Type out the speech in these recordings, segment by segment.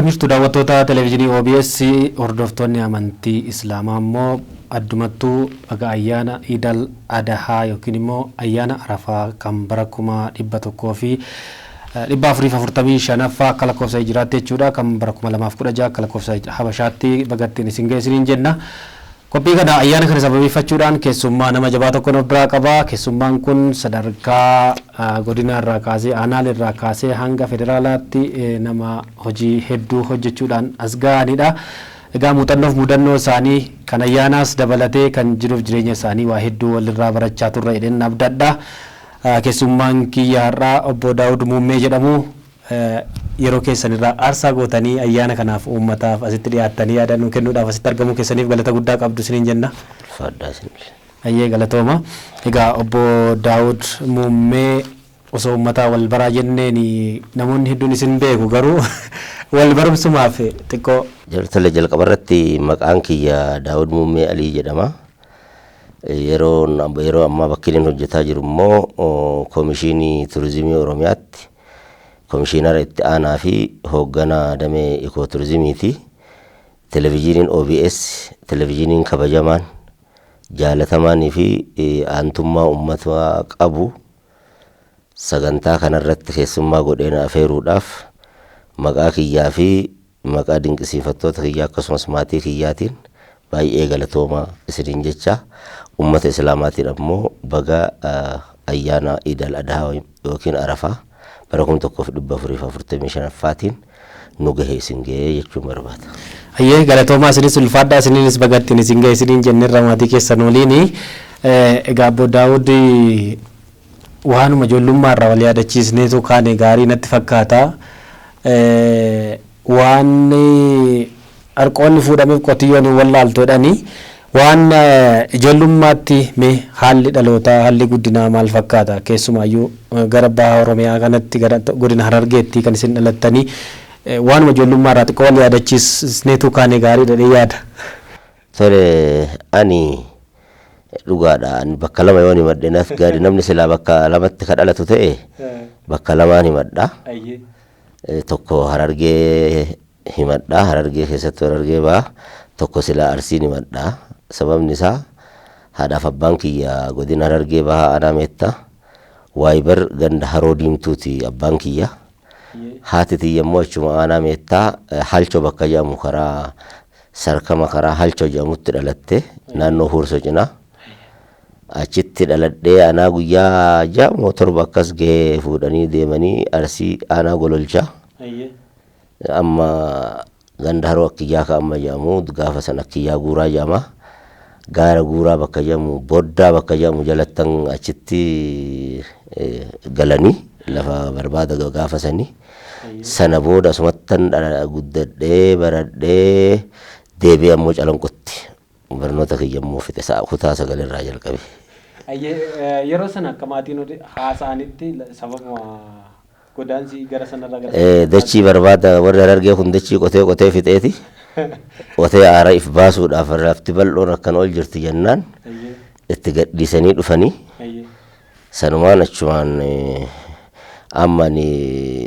Akkam jirtu daawwattoota televezyiinii OBS? Hordoftoonni amantii Islaamaa immoo addumattuu baga ayyaana Iidal Adahaa yookiin immoo ayyaana Arafaa kan bara 1445ffaa akka lakkoofsa hijiraatti jechuudha, kan bara 2016 akka lakkoofsa Habashaatti bagattiin isin ga'e isiniin jenna. Qophii kana ayyaana kana sababeeffachuudhaan keessummaa nama jabaa tokko of biraa qaba. Keessummaan kun sadarkaa godina irraa kaasee, aanaalee irraa kaasee hanga federaalaatti nama hojii hedduu hojjechuudhaan as ga'anidha. Egaa muuxannoof mudannoo isaanii kan ayyaanaas dabalatee kan jiruuf jireenya isaanii waa hedduu walirraa barachaa turre jedheen abdadha. Keessummaan kiyya har'aa obbo Daawud Muummee jedhamu. Yeroo keessan irraa aarsaa gootanii ayyaana kanaaf uummataaf asitti dhiyaattanii yaada nuu kennuudhaaf asitti argamuu keessaniif galata guddaa qabdu isiniin jenna. Ulfaadhaa isin. Ayyee, galatooma. Egaa obbo Daawud Muummee, osoo uummataa wal baraa jenneen namoonni hedduun isin beeku, garuu wal barumsumaaf xiqqoo. Tole, jalqaba irratti maqaan kiyya Daawud Muummee Alii jedhama. Yeroo ammaa bakki inni hojjetaa jiru immoo Koomishinii Turizimii Oromiyaatti komishiinara itti aanaa fi hoogganaa damee ikooturizimiiti. Televezyiiniin OBS, televezyiiniin kabajamaan, jaalatamaanii fi aantummaa uummataa qabu, sagantaa kanarratti keessummaa godhee afeeruudhaaf maqaa kiyyaa fi maqaa dinqisiifattoota kiyyaa akkasumas maatii kiyyaatiin baay'ee galatoomaa isiniin jecha, uummata Islaamaatiin ammoo baga ayyaana Iidal Adhaa yookiin Arafaa bara 1445ffaatiin nu gahe isin gahee jechuun barbaada. Ayyee, galatoomaa, isinis ulfaadhaa, isiniinis bagattiin isin gahe isiniin jennirra maatii keessan waliini. Egaa obbo Daawud, waanuma ijoollummaa irraa wal yaadachiisneetu kaane gaarii natti fakkaata. Waan harqoonni fuudhameef qotiyyoon hin wallaaltu jedhanii, waan ijoollummaatti mee haalli dhalootaa, haalli guddinaa maal fakkaata? Keessumaayyuu gara baha Oromiyaa kanatti, gara godina Harargeetti kan isin dhalattanii, waanuma ijoollummaa irraa xiqqoo wal yaadachiisneetu kaane gaarii jedhee yaada. Tole, ani dhugaadha. Ani bakka lama yoon himadhe naaf gaarii. Namni silaa bakka lamatti ka dhalatu ta'e bakka lamaan himadha. Tokko Harargee himadha. Harargee keessattuu Harargee ba'a. Tokko silaa Arsiin himadha. Sababni isaa haadhaaf abbaan kiyya godina Harargee Bahaa, aanaa Meettaa, Waayibar, ganda Haroo Diimtuuti abbaan kiyya. Haati tiyya immoo achuma aanaa Meettaa, Halcho bakka jedhamu, karaa Sarkama, karaa Halcho jedhamutti dhalatte, naannoo Huurso cinaa. Achitti dhaladhee anaa guyyaa 6 moo 7 akkas gahee fuudhanii deemanii Arsii, aanaa Gololchaa. Amma ganda Haroo Akkiyyaa ka amma jedhamu, gaafa san Akkiyyaa Guuraa jedhama. Gaara Guuraa bakka jedhamu, Boddaa bakka jedhamu jalattan achitti galanii lafa barbaada gaafa sanii. Sana booda asumattan guddadhee, baradhee, deebi'ee ammoo Calanqotti barnoota kiyya immoo fixe, kutaa sagalirraa jalqabe. Yeroo sana akka maatiin haasa'anitti sababuma godaansi gara sanarraa gara Dachii barbaada warri Harargee kun dachii qotee qotee fixeeti. Qotee aara if baasuudhaaf lafti bal'oon akkan ol jirti jennaan itti gadhiisanii dhufanii, sanumaan achumaan amma ani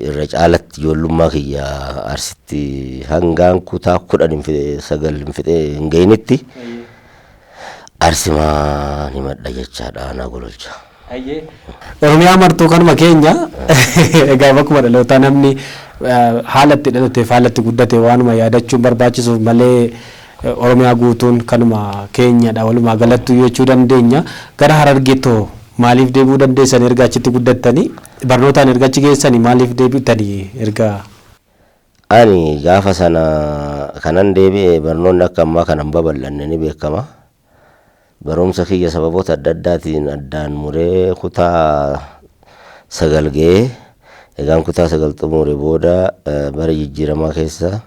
irra caalatti ijoollummaa kiyya Arsitti hangaan kutaa 10 hin fixe, 9 hin fixee hin gahinitti Arsimaan himadha jechaadha, aanaa Gololcha. Oromiyaa martuu kanuma keenya. Egaa bakkuma dhalootaa namni haala itti dhalateef haala itti guddate waanuma yaadachuun barbaachisuuf malee Oromiyaa guutuun kanuma keenyadha walumaa galattu jechuu dandeenya. Gara Harargeettoo maaliif deebi'uu dandeessan erga achitti guddattanii, barnootaan erga achi geessanii maaliif deebi'tanii erga? Ani gaafa sana kanan deebi'e barnoonni akka ammaa kana hin babal'anne, ni beekama. Barumsa kiyya sababoota adda addaatiin addaan muree kutaa 9 ga'ee, egaan kutaa 9 xumure booda bara jijjiiramaa keessa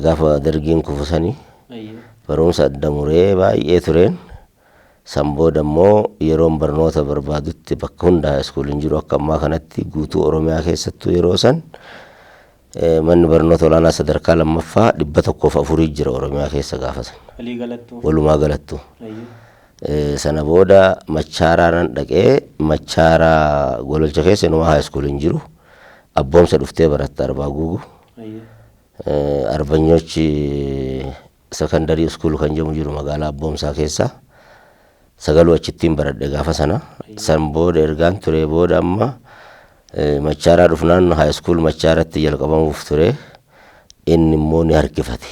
gaafa Dargiin kufu sanii barumsa adda muree baay'ee tureen. San booda immoo yeroon barnoota barbaadutti bakka hundaa iskuuliin jiru akka ammaa kanatti guutuu Oromiyaa keessattuu yeroo san manni barnoota olaanaa sadarkaa lammaffaa 104 jira Oromiyaa keessa gaafa san. Walumaa galattu. Sana booda Machaaraa nan dhaqee. Machaaraa Gololcha keessa inumaa high school hin jiru. Abboomsa dhuftee baratta, Arbaa Guugu. Arbanyochi secondary school kan jedhamu jiru magaalaa Abboomsaa keessa. Sagaluu achittiin baradhe gaafa sana. San booda ergaan ture booda amma Machaaraa dhufnaan high school Machaaratti jalqabamuuf ture. Inni immoo ni harkifate.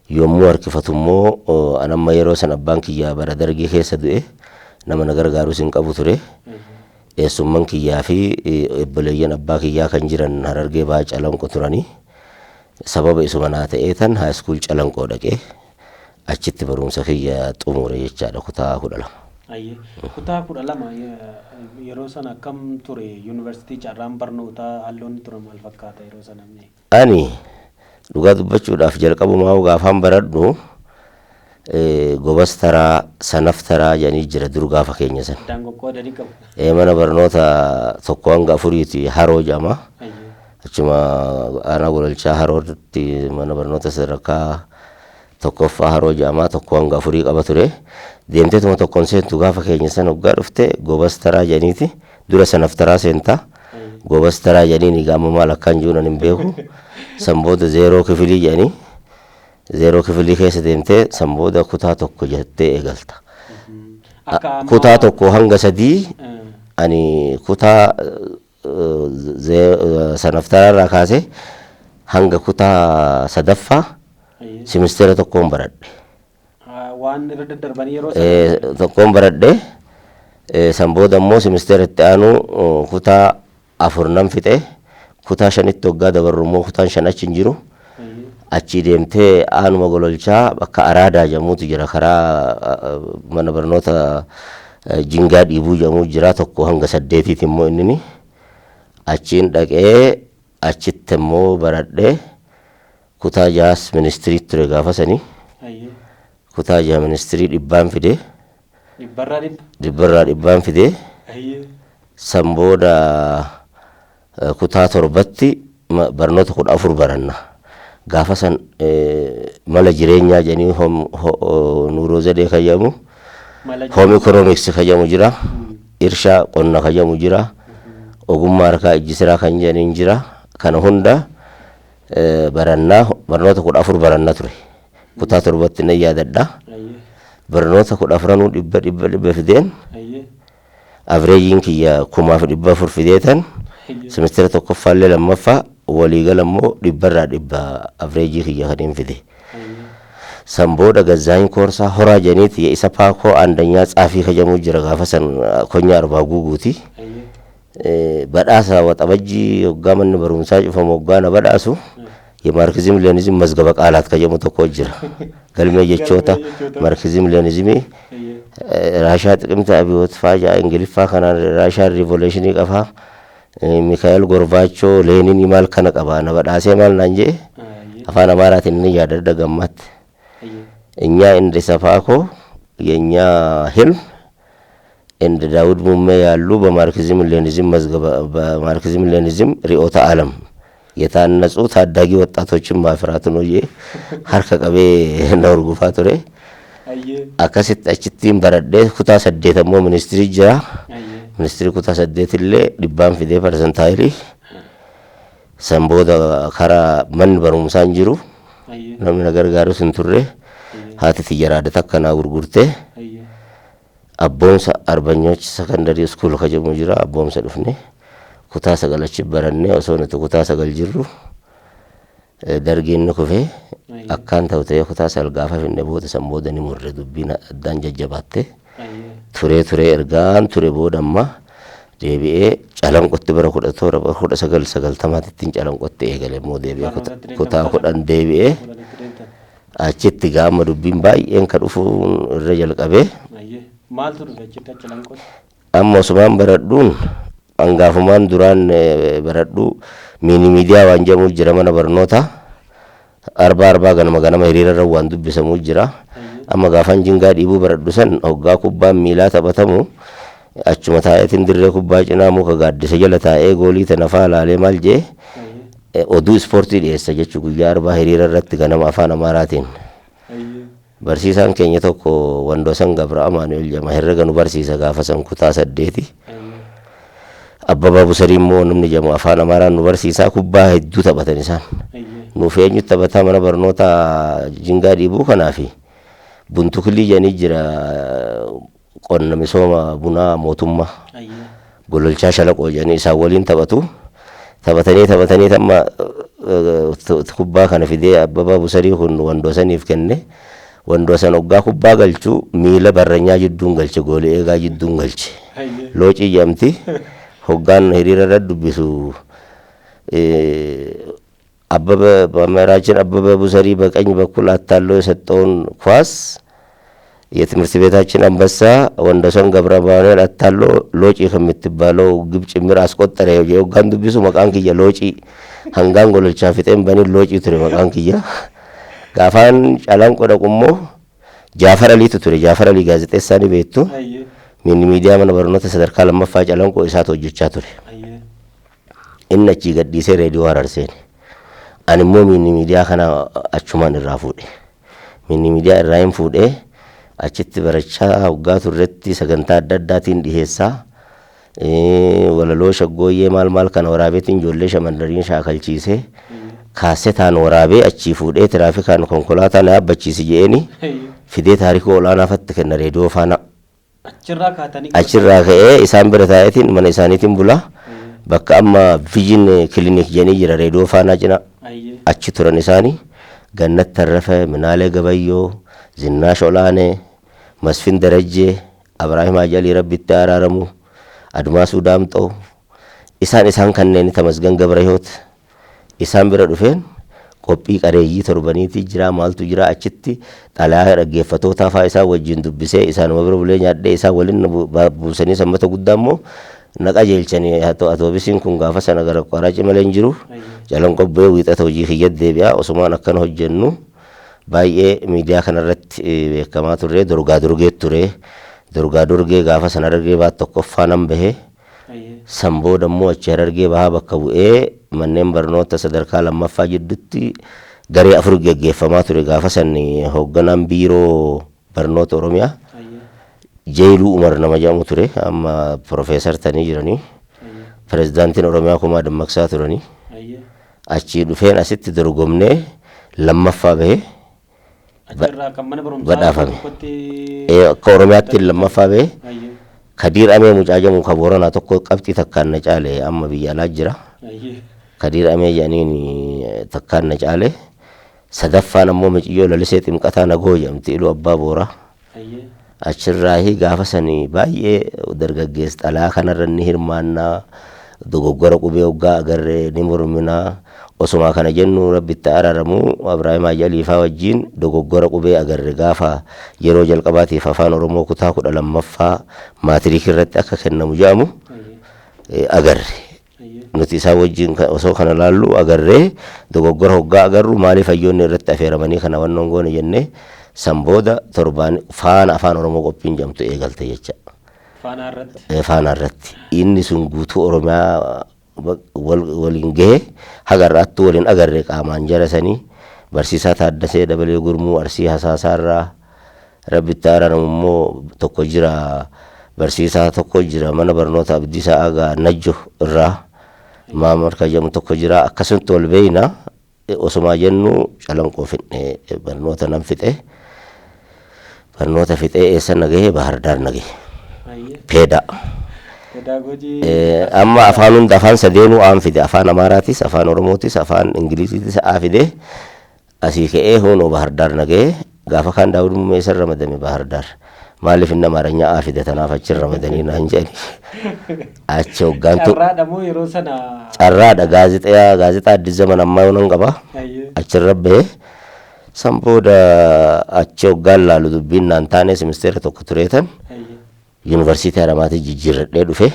Yommuu harkifatu immoo anamma yeroo san abbaan kiyyaa bara Dargii keessa du'e, nama na gargaarus hin qabu ture. Eessumman kiyyaa fi obboleeyyan abbaa kiyyaa kan jiran Harargee Bahaa Calanqo turanii, sababa isuma naa ta'ee tan high school Calanqoo dhaqee achitti barumsa kiyya xumure jechaadha, kutaa 12. Kutaa 12 yeroo sana akkam ture? Yuunivarsiitii carraan barnootaa halloonni ture maal fakkaata yeroo sana? Ani dhugaa dubbachuudhaaf jalqabumaa gaafaan baradhu gobas taraa sanaf taraa jedhanii jira dur gaafa keenya san. Addaan qoqqoodanii qabu. Mana barnoota tokko hanga afuriiti, Haroo jedhama. Achuma aanaa Gololchaa Harootti mana barnoota sadarkaa tokkoffaa Haroo jedhama, tokko hanga afurii qaba ture. Deemteetuma tokkoon seentu gaafa keenya san, hoggaa dhufte gobas taraa jedhaniiti dura sanaf taraa seentaa. Gobas taraa jedhanii gaama maal akkaan jiru hin beeku. San booda zeeroo kifilii jedhanii, zeeroo kifilii keessa deemtee san booda kutaa tokko jettee eegalta. Kutaa tokko hanga sadii, ani kutaa sanaf taraarraa kaasee hanga kutaa sadaffaa simisteera tokkoon baradhe. Waan irra daddarbanii yeroo Tokkoon baradhe. San booda immoo simisteera itti aanu kutaa afur nan fixe. Kutaa shanitti waggaa dabarru immoo kutaan shan achi hin jiru. Achi deemtee aanuma Gololchaa bakka Araadaa jedhamutu jira, karaa mana barnoota Jingaa Dhiibuu jedhamu jira, tokko hanga saddeetiiti immoo innini. Achiin dhaqee achitti immoo baradhee kutaa jahaas ministirii ture gaafa sanii. Kutaa jaha ministirii dhibbaan fide. Dhibbarraa dhibba. Dhibbarraa dhibbaan fide. San booda kutaa torbatti barnoota 14 baranna. Gaafa san mala jireenyaa jedhanii nuuroo zadee kan jedhamu, home economics kan jedhamu jira, irshaa qonna kan jedhamu jira, ogummaa harkaa ijji siraa kan jedhaniin jira. Kana hunda barannaa, barnoota 14 baranna ture. Kutaa torbatti nan yaadadha. Barnoota 14nuu dhibba dhibba dhibba fideen, averageiin kiyya 1400 fideetan semestera tokkoffaallee lammaffaa waliigala immoo dhibbarraa dhibba average kiyya kan hin fide. San booda Gazzaayin Koorsaa Horaa jedhaniiti isa paakoo aandanyaa tsaafii kajamu jira gaafa san, konya Arbaa Guuguuti. Badhaasa Waxabajjii hoggaa manni barumsaa cufamu hoggaa na badhaasu, የማርክሲዝም ሌኒዝም መዝገበ ቃላት ከጀሙ tokko jira. Galmee jechoota Marxism Leninismii Raashaa ጥቅምት አብዮት faajaa Ingiliffaa kanaan Raashaa revolutionii qafaa Mikaa'el Gorbaachoo Leeninii maal kana qaba. Na badhaasee maal naan jee, afaan Amaaraatiin inni yaadadha gammaatti. እኛ እንደ ሰፋኮ የእኛ ህልም እንደ ዳውድ ሙሜ ያሉ በማርክሲዝም ሌኒዝም መዝገበ በማርክሲዝም ሌኒዝም ርዕዮተ ዓለም የታነጹ ታዳጊ ወጣቶችን ማፍራት ነው jee harka qabee na hurgufaa ture. Akkasitti achittiin baradhee kutaa saddeet ammoo ministirii jira. Ministirii kutaa saddeet illee dhibbaan fidee percentile. San booda karaa manni barumsaa hin jiru. Namni na gargaarus hin turre. Haati tiyya raada takka naa gurgurtee Abboomsa Arbanyoch secondary school ka jedhamu jira, Abboomsa dhufne kutaa sagal achi barannee, osoo nuti kutaa sagal jirru Dargiin ni kufee akkaan ta'u ta'ee kutaa sagal gaafa finne booda, san booda ni murre, dubbiin addaan jajjabaatte. Turee turee ergaan ture booda amma deebi'ee Calanqotti bara 1990tittiin Calanqotti eegale immoo deebi'ee kutaa 10 deebi'ee achitti gaama dubbiin baay'een ka dhufuun irra jalqabee. Maaltu dhufe achitti Calanqotti? Amma osumaan baradhuun hangaafumaan duraan baradhu mini media waan jedhamu jira mana barnoota. Arbaa arbaa ganama ganama hiriira irra waan dubbisamu jira. Amma gaafan Jingaa Dhiibuu baradhu san hoggaa kubbaan miilaa taphatamu achuma taa'eetiin dirree kubbaa cinaa muka gaaddisa jala taa'ee goolii tana faa laalee maal jee oduu ispoortii dhiyeessa jechuu guyyaa arbaa hiriira irratti ganama afaan Amaaraatiin. Barsiisaan keenya tokko Wandoosan Gabra Amaanu'el jedhama, herrega nu barsiisa gaafa san kutaa saddeeti. Abbabaa Busarii immoo namni jedhamu afaan Amaaraan nu barsiisaa, kubbaa hedduu taphatan isaan. Nuuf eenyu taphataa mana barnoota Jingaa Dhiibuu kanaafi Buntukilii jedhanii jira, qonna misooma bunaa mootummaa. Gololchaa Shalaqoo jedhanii isaan waliin taphatu. Taphatanii taphatanii amma kubbaa kana fidee Abbabaa Busarii kun Wandoosaniif kenne. Wandoosan hoggaa kubbaa galchu miila barranyaa jidduun galche, goolii eegaa jidduun galche. Loocii jedhamti. Hoggaan hiriira irra dubbisu አበበ መምህራችን አበበ ቡሰሪ በቀኝ በኩል አታሎ የሰጠውን ኳስ የትምህርት ቤታችን አንበሳ ወንደሰን ገብረ ማኑኤል አታሎ ሎጪ ከምትባለው ግብ ጭምር አስቆጠረ። Hoggaan dubbisu maqaan kiyya Loocii, hangaan Gololchaa fixeen bani Loocii ture maqaan kiyya. Gaafaan Calanqoo dhaqu immoo Jaafar Aliitu ture. Jaafar Alii gaazexeessaa ni beektu. Miidiyaa mana barnoota sadarkaa lammaffaa Calanqoo isaatu hojjechaa ture. Inni achii gadhiisee reediyoo Harar seene. Ani immoo miidiyaa kana achumaan irraa fuudhe. Miidiyaa irraa hin fuudhee achitti barachaa hoggaa turretti sagantaa adda addaatiin dhiheessaa. Walaloo shaggooyyee maal maal kana waraabeetiin ijoollee shamarranii shaakalchiisee kaasetaan waraabee achii fuudhee tiraafikaan konkolaataa na yaabbachiisi je'eeni fidee Taarikuu Olaanaafatti kenna reediyoo faana. Achirraa kaatanii? Achirraa ka'ee isaan bira taa'eetiin mana isaaniitiin bula. Bakka amma Vision Clinic jedhanii jira reediyoo Faanaa cina. Achi turan isaanii Gannat Tarrafe, Minaalee Gabayyoo, Zinnaash Olaanee, Masfin Darajjee, Abrahiim Hajalii Rabbitti araaramu, Admaasuu Daamxoo, isaan kanneen Tamasgan Gabrahiyoot isaan bira dhufeen qophii qareeyyii torbaniitii jira, maaltu jira, achitti xalayaa dhaggeeffatootaa fa'aa isaan wajjin dubbisee isaanuma bira bulee nyaadhee isaan waliin buusanii Sanbata guddaa immoo na qajeelchanii. Atoobisiin kun gaafa sana gara Qoraacii malee hin jiru. Calanqoo bu'ee wiixata hojii kiyyatti deebi'a. Osumaan akkana hojjennu baay'ee miidiyaa kanarratti beekamaa turre. Dorgaa dorgee ture. Dorgaa dorgee gaafa sana Harargee Bahaa tokkoffaa nan bahe. San booda immoo achi Harargee Bahaa bakka bu'ee manneen barnoota sadarkaa lammaffaa jidduutti garee afur geggeeffamaa ture. Gaafa san hoogganaan biiroo barnoota Oromiyaa Jeeluu Umar nama jedhamu ture, amma piroofeesar ta'anii jiranii. Pirezidaantiin Oromiyaa Kumaa Dammaqsaa turanii. Achii dhufeen asitti dorgomnee lammaffaa bahee badhaafame. Akka Oromiyaatti lammaffaa bahee Kadiir Amee mucaa jedhamu ka Booranaa tokko qabxii takkaan na caale, amma biyya alaa jira. Kadiir Amee jedhaniin takkaan na caale. Sadaffaan ammoo Miciyyoo Lalisee Ximqataa Nagoo jedhamti, Iluu Abbaa Booraa. Achirraahi gaafa sanii baay'ee dargaggeessa xalaa kanarra ni hirmaannaa, dogoggora qubee hoggaa agarree ni morminaa. Osumaa kana jennu Rabbitti araaramu Abrahiim Hajalii faa wajjin dogoggora qubee agarre gaafa yeroo jalqabaatiif Afaan Oromoo kutaa 12ffaa maatiriikii irratti akka kennamu jedhamu agarre. Nuti isaan wajjin osoo kana laallu agarree dogoggora hoggaa agarru maaliif hayyoonni irratti affeeramanii kana wannoon goone jennee san booda torbaan Faana Afaan Oromoo qophiin jedhamtu eegalte jecha. Faanaa irratti. Faanaa irratti. Inni sun guutuu Oromiyaa waliin gahe. Haga har'aattuu waliin agarre qaamaan jara sanii. Barsiisaa Taaddasee Dabalee Gurmuu Arsii Hasaasaa irraa Rabbitti araaramu immoo tokko jira, barsiisaa tokko jira mana barnoota Abdiisaa Aagaa Najjo irraa Maamar kan jedhamu tokko jira. Akkasumatti wal beeyna. Osumaa jennu Calanqoo fixnee barnoota nan fixe. Barnoota fixee eessa na gahe? Bahardaar na gahe. Peedaa. Amma afaan hunda, afaan sadeenuu aan fide, afaan Amaaraatis, Afaan Oromootis, Afaan Ingiliziitis aa fide. Asii ka'ee hoonoo Bahardaar na gahe. Gaafa kaan Daawud Muummee isa ramadame Bahardaar. Maaliif inni Amaaranyaa aa fide, tanaaf achi ramadanii naan jedhani. Achi hoggaantu. Carraadha moo yeroo sana? Carraadha, gaazexaa Addis Zaman ammaa yoon qaba. Achirra bahee san booda achi hoggaan laalu dubbiin naan taane simisteera tokko tureetan yuunivarsiitii Haramaatti jijjiirradhee dhufe.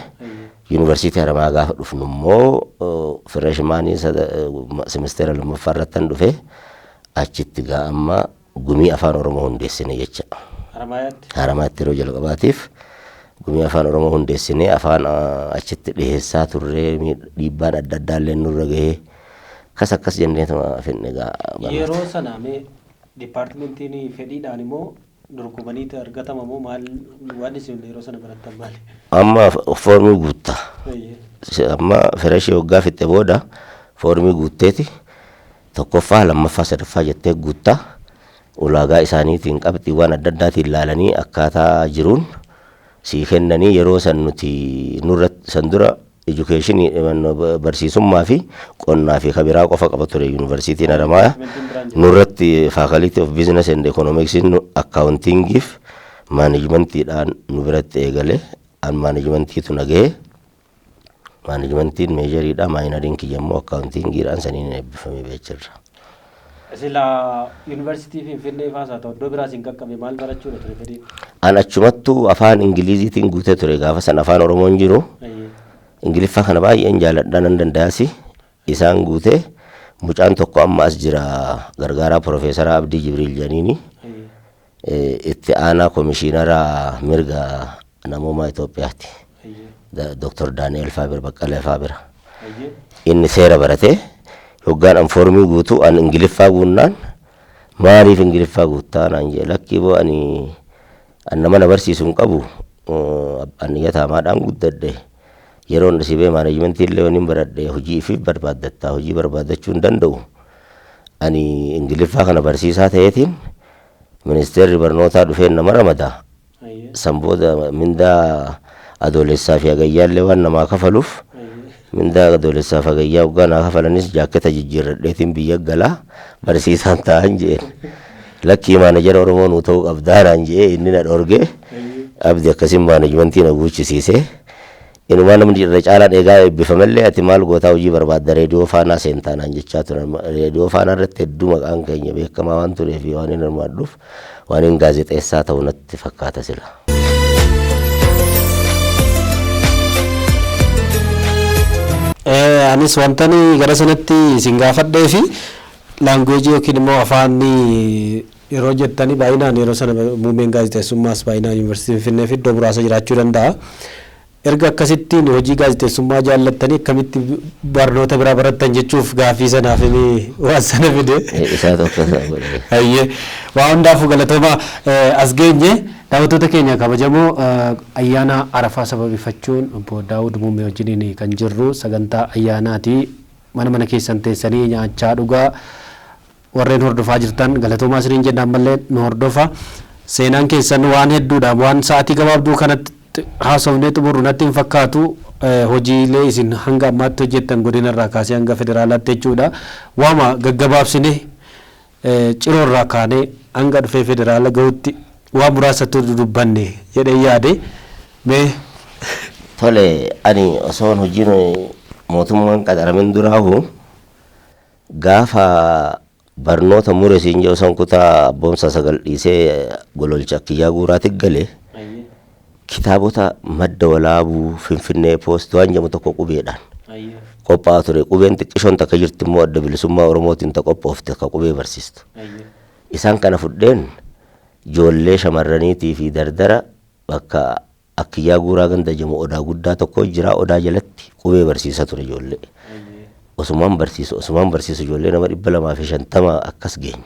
Yuunivarsiitii Haramaa gaafa dhufnu immoo freshman simisteera lammaffaa irrattan dhufe. Achitti gaa amma gumii Afaan Oromoo hundeessine jecha. Haramayaatti. Haramaatti yeroo jalqabaatiif gumii Afaan Oromoo hundeessine. Afaan achitti dhiheessaa turree dhiibbaan adda addaa illee nurra gahee akkas akkas jenneetuma finne gaa. Yeroo sana mee dipaartimentiin fedhiidhaan immoo dorgomaniitu argatama moo maal, waan isin yeroo sana barattan maali? Amma foormii guutta. Amma fresh waggaa fixxe booda foormii guutteeti. Tokkoffaa, lammaffaa, sadaffaa jettee guuttaa ulaagaa isaaniitiin qabxiiwwan adda addaatiin ilaalanii akkaataa jiruun sii kennanii. Yeroo san nuti nurra san dura educationii, barsiisummaa fi qonnaa fi kabiraa qofa qaba ture Yuunivarsiitiin Haramaayaa. Nurratti Faculty of Business and Economics accountingiif managementiidhaan nu biratti eegale. An managementiitu nagahee, managementiin majoriidha, minoriin kiyya immoo accountingiidhaan saniin eebbifamee beechirra. Silaa Yuunivarsiitii Finfinnee faas haa ta'u iddoo biraas hin qaqqabe, maal barachuudha ture fedhiin? An achumattuu afaan Ingiliziitiin guutee ture. Gaafa san afaan Oromoon jiru. Ingiliffaa kana baay'een jaaladha, nan danda'asi. Isaan guutee mucaan tokko amma as jira, gargaaraa Profeesara Abdii Jibriil Janiini, itti aanaa komishiinara mirga namoomaa Itoophiyaati. Dr. Daani'el Faabir Baqqalee Faabira. Inni seera baratee hoggaan an foormii guutuu an Ingiliffaa guunnaan, "Maaliif Ingiliffaa guuttaa?" naan jedhe. "Lakkii boo, ani an nama na barsiisu hin qabu, an yataamaadhaan guddadhe. Yeroon asii ba'e managementii illee waniin baradhe hojii fi barbaaddattaa, hojii barbaaddachuu hin danda'u. Ani Ingiliffaa kana barsiisaa ta'eetiin ministeerri barnootaa dhufeen nama ramada. San booda mindaa Adoolessaa fi Hagayyaallee waan namaa kafaluuf, mindaa Adoolessaa fi Hagayyaa waggaa naa kafalanis jaakketa jijjiirradheetiin biyya galaa barsiisaan ta'an," jeen. "Lakkii, maanajara Oromoo nuu ta'uu qabdaa," naan jee inni na dhorgee. Abdi akkasiin managementii na guuchisiisee. Inumaa namni irra caalaan eegaa eebbifamallee, "Ati maal gootaa hojii barbaadda? Reediyoo Faanaa seentaa," naan jechaa turan. Reediyoo Faanaa irratti hedduu maqaan keenya beekamaa waan tureef, waan hin hirmaadhuuf waan hin gaazexeessaa ta'u natti fakkaata sila. Anis wantani gara sanatti isin gaafadhee fi languageii yookiin immoo afaan yeroo jettanii, baay'inaan yeroo sana muummeen gaazexeessummaas baay'inaan Yuunivarsiitii Finfinnee fi iddoo muraasa jiraachuu danda'a. Erga akkasittiin hojii gaazexeessummaa jaallattanii akkamitti barnoota biraa barattan jechuuf gaaffii sanaaf inni waan sana fide. Isaa tokko isaa godhe. Hayyee, waa hundaafuu galatooma. As geenye. Daawwattoota keenya kabajamoo, ayyaana Arafaa sababeeffachuun obbo Daawud Muummee wajjiniin kan jirru sagantaa ayyaanaati. Mana mana keessan teessanii nyaachaa dhugaa warreen hordofaa jirtan galatoomaa isiniin jenna. Ammallee nu hordofa. Seenaan keessan waan hedduudha. Waan sa'aatii gabaabduu kanatti haasofnee xumurru natti hin fakkaatu. Hojiilee isin hanga ammaatti hojjettan godina irraa kaasee hanga federaalaatti jechuudha. Waama gaggabaabsine Ciroorraa kaanee hanga dhufee federaala gahutti waa muraasatu dudubbanne jedhee yaade mee. Tole, ani osoon hojiin mootummaan qaxaramin duraahu, gaafa barnoota mure siin jedhu san, kutaa Abboomsaa 9 dhiisee Gololcha Akkiyyaa Guuraatti gale, kitaabota Madda Walaabuu, Finfinnee Post waan jedhamu tokko qubeedhaan qophaa'aa ture. Qubeen xiqqishoon takka jirti immoo, Adda Bilisummaa Oromootiin ta qophoofte, akka qubee barsiistu. Isaan kana fudheen ijoollee shamarraniitii fi dardara bakka Akkiyyaa Guuraa ganda jedhamu odaa guddaa tokko jira, odaa jalatti qubee barsiisaa ture ijoollee. Osumaan barsiisu, osumaan barsiisu, ijoollee nama 250 akkas geenye.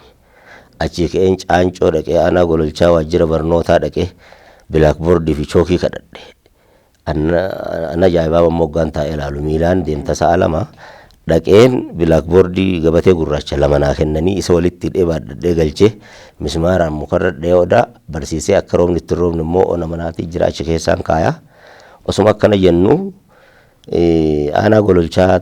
Achii ka'een Caancoo dhaqee, aanaa Gololchaa waajjira barnootaa dhaqee blackboardii fi chookii kadhadhe. An ajaa'ibaa moggaan taa'ee ilaalu, miilaan deemta sa'a 2 dhaqeen, blackboardii gabatee gurraacha lama naa kennanii, isa walitti hidhee baadhadhee galchee, mismaaraan mukarra dhahee odaa barsiisee, akka roobni itti roobni immoo ona manaatii jira achi keessaan kaayaa. Osuma akkana jennu, aanaa Gololchaa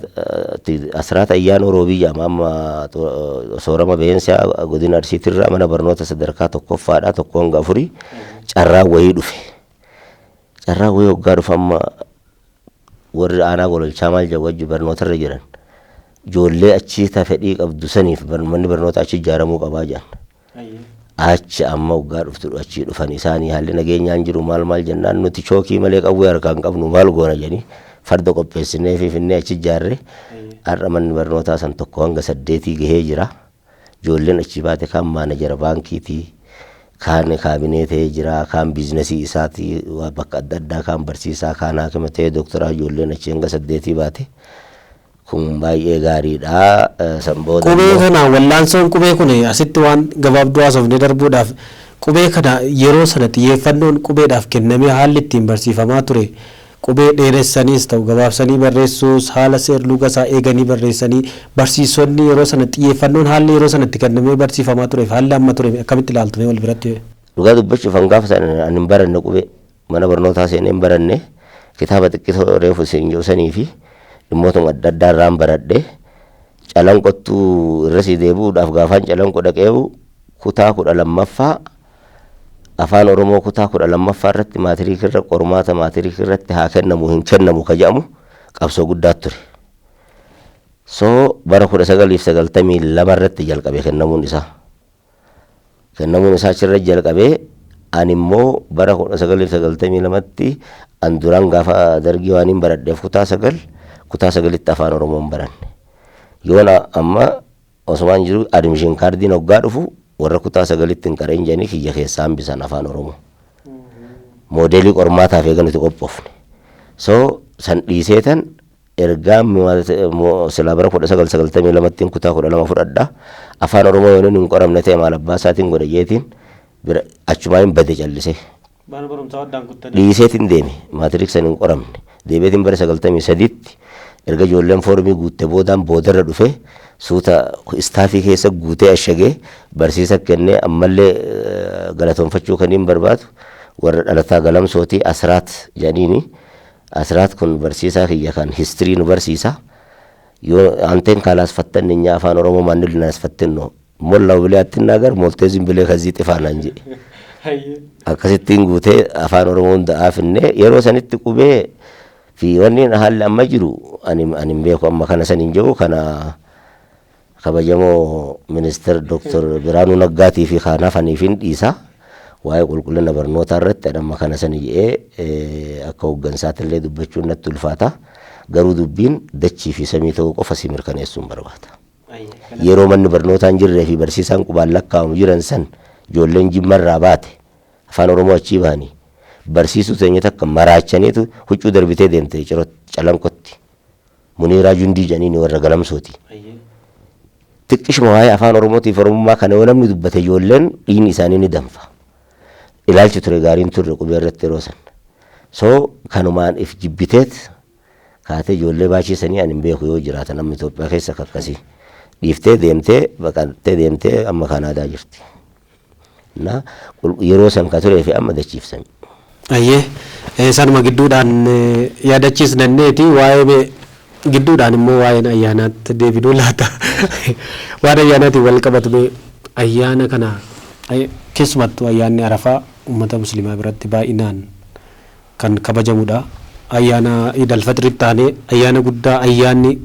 Asraata Ayyaanoo Roobii jedhama, amma soorama beensaa, godina Arsiitirraa mana barnoota sadarkaa tokkoffaadhaa 1 hanga 4 carraan wayii dhufe. Carraan wayii hoggaa dhufe, amma warri aanaa Gololchaa maal jedhu, wajji barnootarra jiran, ijoollee achii ta fedhii qabdu saniif manni barnoota achi ijaaramuu qabaa jedhan. Achi amma waggaa dhuftu achii dhufan isaanii, haalli nageenyaan jiru maal maal jennaan, nuti chookii malee qawwee harkaan qabnu, maal goona jedhanii, farda qopheessinee fi finnee achi ijaarre. Har'a manni barnootaa san 1 hanga 8 gahee jira. Ijoolleen achii baate kaan maanajara baankiitii, kaan kaabinee ta'ee jira, kaan businessii isaatii bakka adda addaa, kaan barsiisaa, kaan haakima ta'ee, dooktaraa. Ijoolleen achii hanga saddeetii baate kun baay'ee gaariidha. San booda Qubee kana, wallaansoon qubee kun, asitti waan gabaabduu haasofnee darbuudhaaf, qubee kana yeroo sana xiyyeeffannoon qubeedhaaf kennamee haalli ittiin barsiifamaa ture. Qubee dheeressaniis ta'u gabaabsanii barreessuus haala seer-luga isaa eeganii barreessanii barsiisonni yeroo sana xiyyeeffannoon haalli yeroo sanatti kennamee barsiifamaa tureef haalli amma ture akkamitti ilaaltu wal biratti? Dhugaa dubbachuuf hangaafa sana ani hin baranne, qubee mana barnootaa seenee hin baranne. Kitaaba xiqqisoo reefu isin jedhu fi dhimmootuma adda addaa irraan baradhe. Calanqottuu irra si deebi'uudhaaf gaafaan Calanqo dhaqeewu kutaa 12ffaa, afaan Oromoo kutaa 12ffaa irratti maatiriik irra qormaata maatiriik irratti haa kennamu hin kennamu ka jedhamu qabsoo guddaa ture. So bara 1992 irratti jalqabe kennamuun isaa. Kennamuun isaa achirra jalqabee, ani immoo bara 1992tti an duraan gaafa Dargii waan hin baradheef kutaa 9, kutaa 9tti afaan Oromoo hin baranne. Yoona amma osumaan jiru admission kaardiin hoggaa dhufu warra kutaa 9tti hin qareen jedhanii kiyya keessaa hambisan afaan Oromoo. Moodeelii qormaataaf eega nuti qophoofne. So san dhiiseetan ergaa silaa bara 1992tti kutaa 12 fudhadha. Afaan Oromoo yoo hin qoramne ta'e maal abbaa isaatiin godha jeetiin bira achumaan hin bade callisee. Mana barumsaa waddaan kuttanii. Dhiiseetiin deeme, maatiriik san hin qoramne. Deebiitiin bara 93tti erga ijoolleen foormii guutte boodaan boodarra dhufe suuta istaafii keessa guutee ashagee barsiisa kennee. Ammallee galatoonfachuu kan hin barbaadu warra dhalataa Galamsootii Asraat jedhaniini. Asraat kun barsiisaa kiyya kan history nu barsiisa. Yoo አንተን ካላስፈተን እኛ አፋን ኦሮሞ ማንን ልናስፈትን ነው? ሞላው ብለህ አትናገር፣ ሞልተህ ዝም ብለህ ከዚህ ጥፋ naan jedhe. Akkasittiin guutee afaan Oromoo hunda aafinnee yeroo sanitti qubee fi wanni haalli amma jiru ani hin beeku. Amma kana san hin jiru, kana kabajamoo ministeer Dooktar Biraanuu Naggaatii fi kan hafaniif hin dhiisa. Waa'ee qulqullina barnootaa irratti amma kana san jedhee akka hooggansaatti illee dubbachuun natti ulfaata. Garuu dubbiin dachii fi samii ta'uu qofa si mirkaneessuun barbaada. Yeroo manni barnootaa hin jirree fi barsiisaan qubaan lakkaa'amu jiran san ijoolleen Jimmarraa baate afaan Oromoo achii bahanii barsiisuu teenya takka maraachaniitu huccuu darbitee deemte Calanqotti. Muniiraa Jundii jedhanii warra Galamsooti. Xiqqishuma waa'ee afaan Oromootiif Oromummaa kana yoo namni dubbate ijoolleen dhiigni isaanii ni danfa. Ilaalchi ture gaariin turre qubee irratti yeroo san. So kanumaan if jibbiteet kaatee ijoollee baashiisanii ani hin beeku yoo jiraatan amma Itoophiyaa keessa akka akkasii. Dhiiftee deemtee baqattee deemtee amma Kanaadaa jirti. Na yeroo san ka turee fi amma dachiifsami. Ayyee, sanuma gidduudhaan yaadachiisnanneeti waa'ee gidduudhaan immoo waa'een ayyaanaatti deebinuu laata. Waan ayyaanaatiin wal qabatu ayyaana kana keessumattuu ayyaanni Arafaa uummata musliimaa biratti baay'inaan kan kabajamudha. Ayyaana Iid Alfaxiritti taanee ayyaana guddaa ayyaanni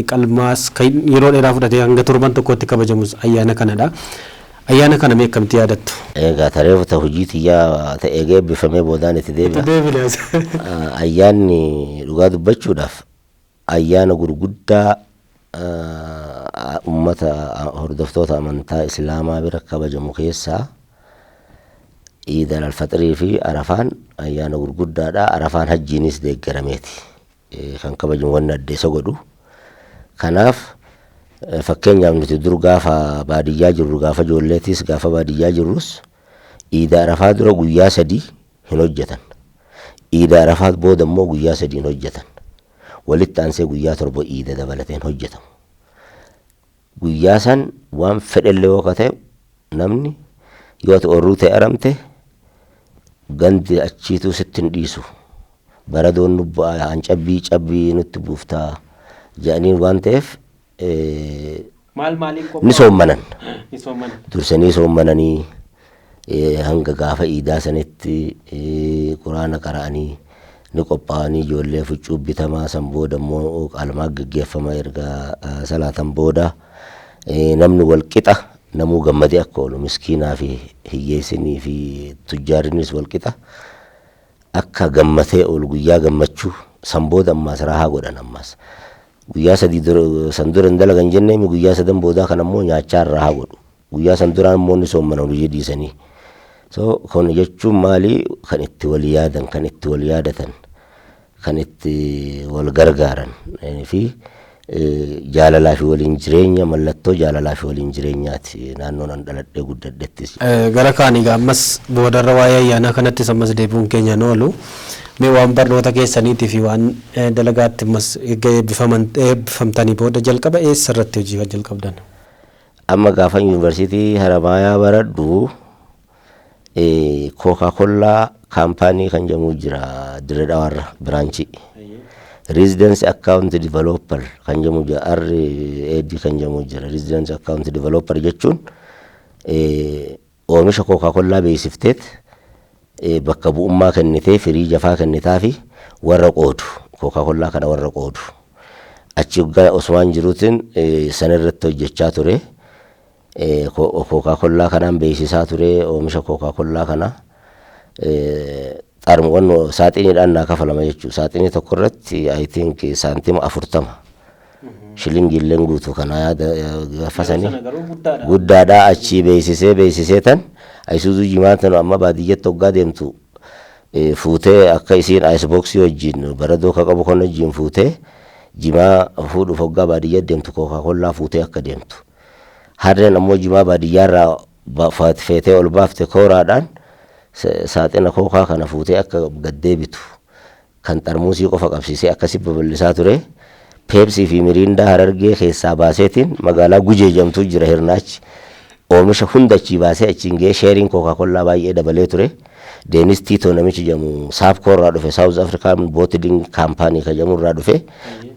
qalmaas kan yeroo dheeraa fudhatee hanga torban tokkotti kabajamus ayyaana kanadha. Ayyaana kana mee akkamitti yaadattu? Egaa tareefu ta hojii tiyyaa ta'ee eebbifamee boodaan itti deebi'a. Ayyaanni dhugaa dubbachuudhaaf ayyaana gurguddaa ummata hordoftoota amantaa Islaamaa bira kabajamu keessaa Iid Alfaxirii fi Arafaan ayyaana gurguddaadha. Arafaan hajjiinis deeggarameeti kan kabajamu wanni addeessa godhu. Kanaaf fakkeenyaaf nuti dur gaafa baadiyyaa jirru, gaafa ijoolleetis gaafa baadiyyaa jirrus, Iida Arafaa dura guyyaa 3 hin hojjetan. Iida Arafaa booda immoo guyyaa 3 hin hojjetan. Walitti aansee guyyaa 7 iida dabalateen hojjetamu. Guyyaa san waan fedhellee yoo ta'e namni yoo ati oorruu ta'e aramte gandi achiituu sitti hin dhiisu. Baradoon nu bu'aa cabbii cabbii nutti buuftaa jedhaniin waan ta'eef Maal maaliin ni soommanan. Ni soommanan. Dursanii soommananii hanga gaafa iidaa sanitti quraana qara'anii ni qophaa'anii ijoollee huccuu bitamaa, san booda immoo qalmaa geggeeffama. Erga salaatan booda namni wal qixa namuu gammadee akka oolu, miskiinaa fi hiyyeessinii fi tujjaarinis wal qixa akka gammatee oolu guyyaa gammachuu. San booda ammaas rahaa godhan. Ammaas guyyaa 3 san dura hin dalagan jenneemi, guyyaa sadan boodaa kan ammoo nyaachaa rahaa godhu, guyyaa san duraan immoo ni soommanan hojii dhiisanii. So kun jechuun maali? Kan itti wal yaadan, kan itti wal yaadatan, kan itti wal gargaaran fi Jaalalaa fi waliin jireenya, mallattoo jaalalaa fi waliin jireenyaati naannoon an dhaladhee guddadhettis. Gara kaanii egaa ammas boodarra waa'ee ayyaanaa kanattis ammas deebi'uun keenya hin oolu. Mee waan barnoota keessaniitii fi waan dalagaatti ammas erga eebbifamtanii booda jalqaba eessa irratti hojii kan jalqabdan? Amma gaafan Yuunivarsiitii Haramaayaa baradhu Kookaa-Kollaa kaampaanii kan jedhamu jira Dirree Dhawaarra biraanchii. Residence Account Developer kan jedhamu jira, RAD kan jedhamu jira. Residence Account Developer jechuun oomisha Kookaa-Kollaa beeksifteet bakka bu'ummaa kennitee firii jafaa kennitaa fi warra qoodu, Kookaa-Kollaa kana warra qoodu. Achi gara osumaan jiruutiin sana irratti hojjechaa ture. Kookaa-Kollaa kanaan beeksisaa ture, oomisha Kookaa-Kollaa kana. Xarmuqannoo saaxiniidhaan naa kafalama jechuudha. Saaxinii tokko irratti, I think, saantima 40. Shilingii illee guutuu kana yaada gaafasanii. Guddaadha. Achii beeksisee beeksisee tan Isuzu jimaan tan amma baadiyyatti hoggaa deemtu fuutee akka isiin iceboxii wajjin baradoo ka qabu kan wajjin fuutee jimaa fuudhuuf hoggaa baadiyyatti deemtu Kookaa-Kollaa fuutee akka deemtu. Harreen ammoo jimaa baadiyyaarraa feetee ol baafte kooraadhaan saaxina kookaa kana fuutee akka gad deebitu kan xarmuusii qofa qabsiisee akkasi babal'isaa ture. Peepsii fi Miriindaa Harargee keessaa baaseetiin magaalaa Gujee jedhamtu jira hirnaachi. Oomisha hunda achii baasee achiin ga'ee sheeriin Kookaa-Kollaa baay'ee dabalee ture. Deenis Tiitoo namichi jedhamu Saapkoo irraa dhufe, South African Bottling Company kan jedhamu irraa dhufe.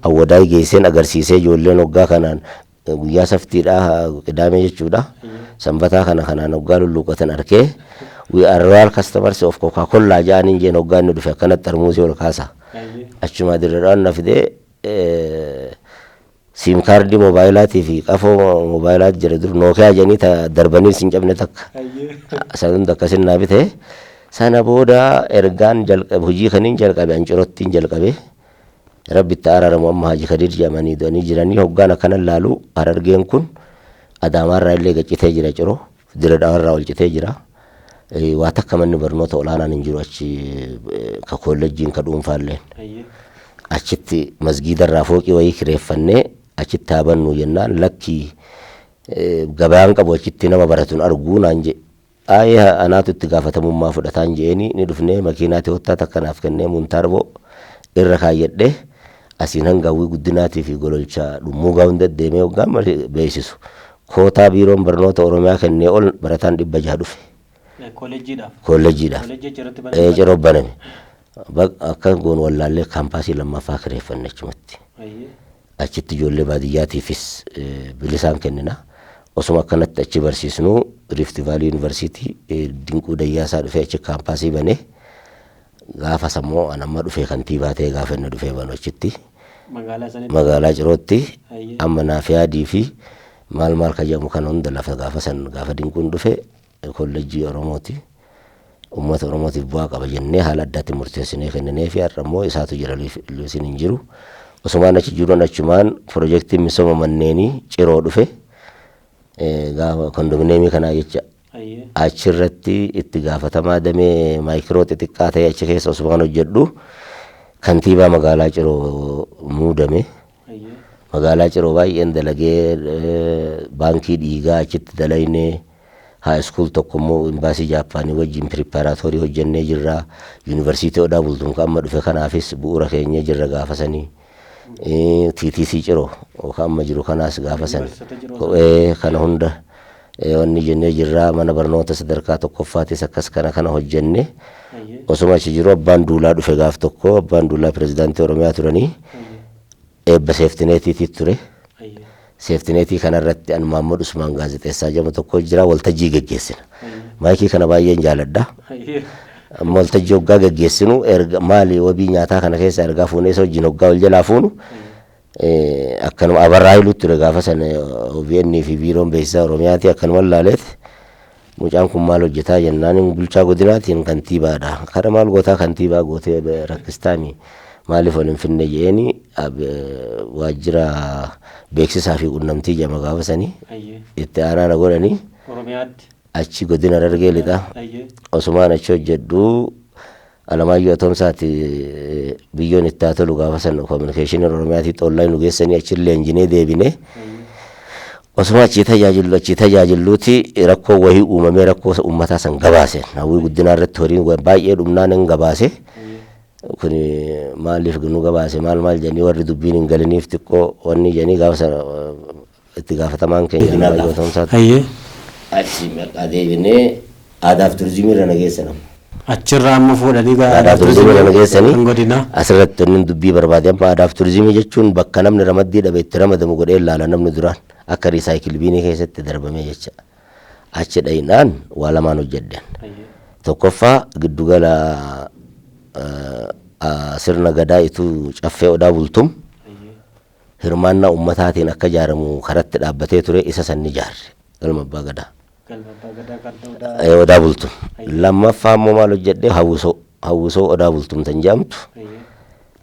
Awwadaay geesseen agarsiisee ijoolleen hoggaa kanaan guyyaa saftiidha, Qidaamee jechuudha. Sanbataa kana kanaan hoggaa lulluuqatan arkee, "We are royal customers of Coca-Cola" jedhaniin jeen. Hoggaa inni dhufe akkanatti xarmuusii ol kaasa. Achuma Dirreedhaan na fidee SIM cardii moobaayilaatii fi qafoo moobaayilaati jira dur, Nookiyaa jedhanii ta darbanii sin cabne takka. San hunda akkasin naa bite. Sana booda ergaan jalqabe, hojii kaniin jalqabe Ancirottiin jalqabe. Rabbi itti araaramu, amma Haji Kadir jedhamanii du'anii jiranii. Hoggaan akkana laalu Harargeen kun Adaamaarraa illee gaccitee jira, Ciroo Dirre Dhawarraa ol citee jira. Waa takka manni barnoota olaanaan hin jiru achi, ka koolleejjiin ka dhuunfaalleen. Achitti masgiidarraa fooqii wayii kireeffannee achitti haa bannu jennaan, lakkii, gabayaan qabu achitti nama baratun arguu naan jedhe. Aayee, anaatu itti gaafatamummaa fudhataan je'eeni. Ni dhufnee makiinaa Toyota takka naaf kennee Muntaarboo irra kaayyadhee asiin hanga Hawwii Guddinaatii fi Gololcha Dhummuugaa hunda deemee hoggaa beeksisu. Kootaa biiroon barnoota Oromiyaa kennee ol barataan 600 dhufe. Kolleejjiidhaaf. Kolleejjiidhaaf. Kolleejjii achirratti baname. Ciroo baname. Akka goon wallaallee kaampaasii lammaffaa kireeffanne achumatti. Achitti ijoollee baadiyyaatiifis bilisaan kennina. Osuma akkanatti achi barsiisnu Rift Valley University Dinquu Dayyaasaa dhufee achi kaampaasii banee, gaafa sammoo an amma dhufee kantiibaa ta'e gaafa inni dhufee banu achitti. Magaalaa sanitti. Magaalaa Cirootti. Amma Naafiyaadii fi maal maal ka jedhamu kana hunda lafa gaafa san gaafa Dinquun dhufe kolleejjii Oromooti. Uummata Oromootiif bu'aa qaba jennee haala addaatiin murteessinee kenninee fi har'a immoo isaatu jira, Luusiin hin jiru. Osumaan achi jiruun achumaan piroojeektiin misooma manneenii Ciroo dhufe, gaafa kondominiyeemii kanaa jecha. Achirratti itti gaafatamaa damee maayikiroo xixiqqaa ta'e achi keessa osumaan hojjedhu kantiibaa magaalaa Ciroo muudame. Magaalaa Ciroo baay'een dalagee, baankii dhiigaa achitti dalaynee, high school tokko immoo imbaasii Jaappaanii wajjin preparatory hojjennee jirra. Yuunivarsiitii Odaa Bultuun kan amma dhufe kanaafis bu'uura keenya jirra gaafa sanii. TTC Ciroo kan amma jiru kanaas gaafa san. Kana hunda wanni jennee jirra, mana barnoota sadarkaa tokkoffaatis akkas kana kana hojjenne. Osuma achi jiru abbaan duulaa dhufe gaaf tokko, abbaan duulaa pirezidaantii Oromiyaa turanii, eebba seeftineetiitii ture. Seeftineetii kanarratti an Maammad Usmaan gaazexeessaa jedhamu tokko jira, waltajjii geggeessina. Maayikii kana baay'een jaaladha. Amma waltajjii hoggaa geggeessinu erga maali wabii nyaataa kana keessa ergaa fuunee isa wajjin hoggaa wal jalaa fuunu, akkanuma Abarraa Hayiluutti ture gaafa sana OBN fi biiroon beeksisaa Oromiyaati, akkanuma laaleet mucaan kun maal hojjetaa jennaan, bulchaa godinaatiin kantiibaadha. Kana maal gootaa, kantiibaa gootee rakkistaami, maaliif wal hin finne je'eeni, waajjira beeksisaa fi qunnamtii jedhama gaafa sanii itti aanaa na godhanii. Oromiyaatti. Achi godina Harargee Lixaa. Osumaan achi hojjedhu Alamaayyoo Atoomsaati biyyoon itti haa tolu gaafa san kominikeeshinii Oromiyaatii xoollaa nu geessanii achi leenjinee deebinee osuma achii tajaajilluuti rakkoo wahii uumamee rakkoo uummataa san gabaase. Hawwii guddinaa irratti horiin baay'ee dhumnaan hin gabaase. Kun maaliif nu gabaase maal maal jedhanii warri dubbiin hin galiniif xiqqoo wanni jedhanii gaafa sana itti gaafatamaan keenya Alamaayyoo Atoomsaati. Achi maqaa deebinee aadaaf turizimii irra na geessan. Achirraa amma fuudhanii Aadaaf turizimii irra na geessanii kan godinaa. Asirratti wanni dubbii barbaade amma aadaaf turizimii jechuun bakka namni ramaddii dhabe itti ramadamu godhee ilaala namni duraan akka recycle binii keessatti darbamee jecha. Achi dhayinaan waa lamaan hojjedhan. Tokkoffaa giddugala sirna gadaa ituu caffee Odaa Bultum hirmaannaa uummataatiin akka ijaaramu karatti dhaabbatee ture isa san ni ijaarre galma abbaa gadaa. Odaa Bultum. Lammaffaa immoo maal hojjedhe hawwisoo Odaa Bultum tan jedhamtu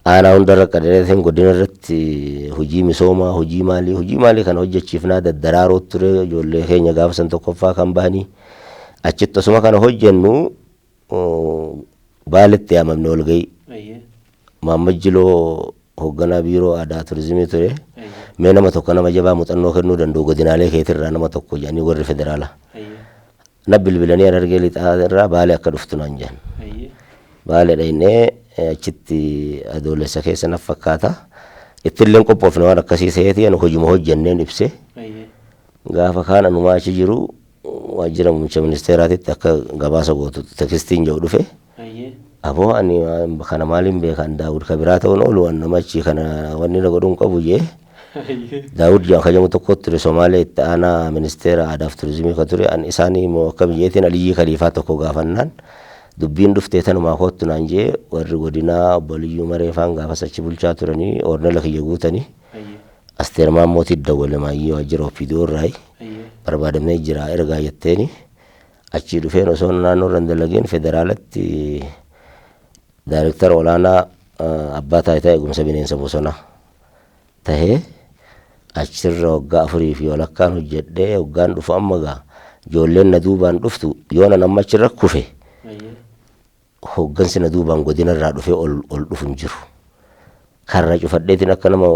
aanaa hundarra qadaree godina irratti hojii misoomaa hojii maalii kana hojjechiifnaa daddaraaroo ture ijoollee keenya gaafa san tokkoffaa kan bahanii achitti osuma kana hojjennu Baaletti yaamamne walgahii. Maammed Jiloo hoogganaa biiroo aadaa turizimii ture. Mee nama tokko nama jabaa muuxannoo kennuu danda'u godinaalee keetirraa nama tokko jedhanii warri federaalaa. Na bilbilanii Harargee lixaa irraa Baalee akka dhuftu naan jedhan. Baalee dhaynee achitti adoolessa keessa na fakkaata. Ittillee qophoofne waan akkasii seeti ani hojuma hojjenneen ibse. Gaafa kaan anumaa achi jiru waajjira muummicha ministeeraatitti akka gabaasa gootu tekstiin jedhu dhufe. Aboo ani kana maaliin beekan Daawud kabiraa ta'uun oolu waan nama achi kana wanni na godhuun qabu jee. Daawud jedhan kajamu tokkotti ture Somaalee itti aanaa ministeera aadaaf turizimii ka ture an isaanii immoo akka biyyeetiin Aliyyii Kaliifaa tokko gaafannaan dubbiin dhuftee tanumaa koottu naan jee warri godinaa obbo Aliyyuu Maree faan gaafas achi bulchaa turanii ornala kiyya guutanii Asteer Maammootii dawwale maayyee waajjira OPDO irraayi barbaadamee jira ergaa jetteeni achii dhufeen osoo naannoo irra hin dalagin federaalatti daayirektara olaanaa abbaa taayitaa eegumsa bineensa bosonaa tahee achirra waggaa 4 fi walakkaan hojjedhee waggaan dhufu amma gaa ijoolleen na duubaan dhuftu yoo nan amma achirra kufe hooggansi na duubaan godina irraa dhufee ol dhufu hin jiru. Karra cufadheetiin akka nama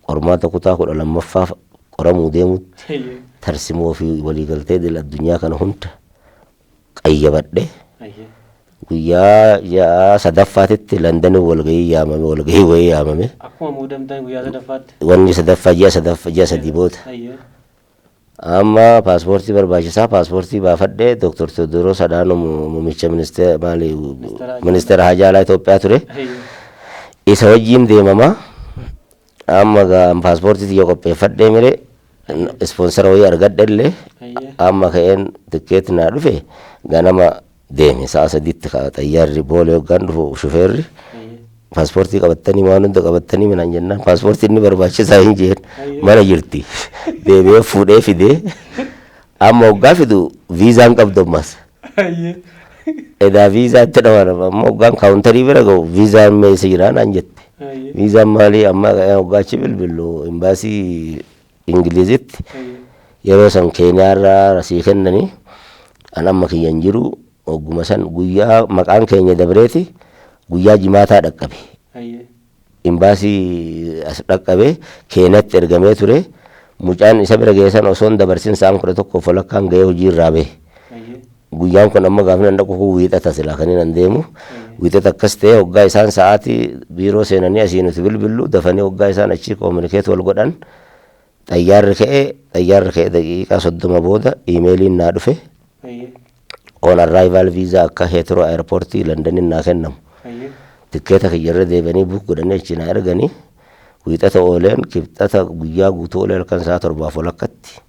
qormaata kutaa 12ffaa qoramuu deemutti tarsimoo fi waliigaltee idil addunyaa kana hunda qayyabadhe guyyaa ja'a sadaffaatitti Londanii walgahii yaamame walgahii wayii yaamame. Akkuma muudamtan guyyaa sadaffaatti. Wanni sadaffaa ji'a sadaffaa ji'a 3 booda. Amma paaspoortii barbaachisaa paaspoortii baafadhee Dr. Tewoodiroos Adhanom muummicha ministeera maali ministeera haajaa alaa Itoophiyaa ture. Isa wajjin deemama. Amma paaspoortii xiyya qopheeffadhee mire ispoonsara wayii argadhe illee amma ka'een tikkeetti naa dhufe ganama deeme sa'a 3tti xayyaarri boolee hoggaan dhufu shufeerri paaspoortii qabattanii waan hunda qabattanii minaan jennaan paaspoortii inni barbaachisaa hin jeen mana jirti deebi'ee fuudhee fidee amma hoggaa fidu viizaan qabdu ammas. Edaa viizaa itti dhawan amma hoggaan kaawuntarii bira ga'u viizaan meessa jiraa naan jette. Viizaan maalii amma hoggaa achi bilbilu imbaasii Ingilizitti yeroo san Keeniyaarraa rasii kennanii an amma kiyya hin jiru hogguma san guyyaa maqaan keenya dabreeti guyyaa jimaataa dhaqqabe. Imbaasii as dhaqqabe Keeniyaatti ergamee ture mucaan isa bira geessan osoo hin dabarsin sa'aan 11:30 ga'ee hojii irraa bahe. Guyyaan kun amma gaafni an dhaqu kun wiixata silaa kan inni deemu. Wiixata akkas ta'e hoggaa isaan sa'aatii biiroo seenanii asii nuti bilbillu dafanii hoggaa isaan achi communicate wal godhan xayyaarri ka'ee daqiiqaa 30 booda iimeeliin naa dhufe. On arrival visa akka Heathrow airportii Londoniin naa kennamu. Tikkeeta kiyyarra deebi'anii book godhanii achi naa erganii wiixata ooleen kibxata guyyaa guutuu oolee halkan sa'a 7:30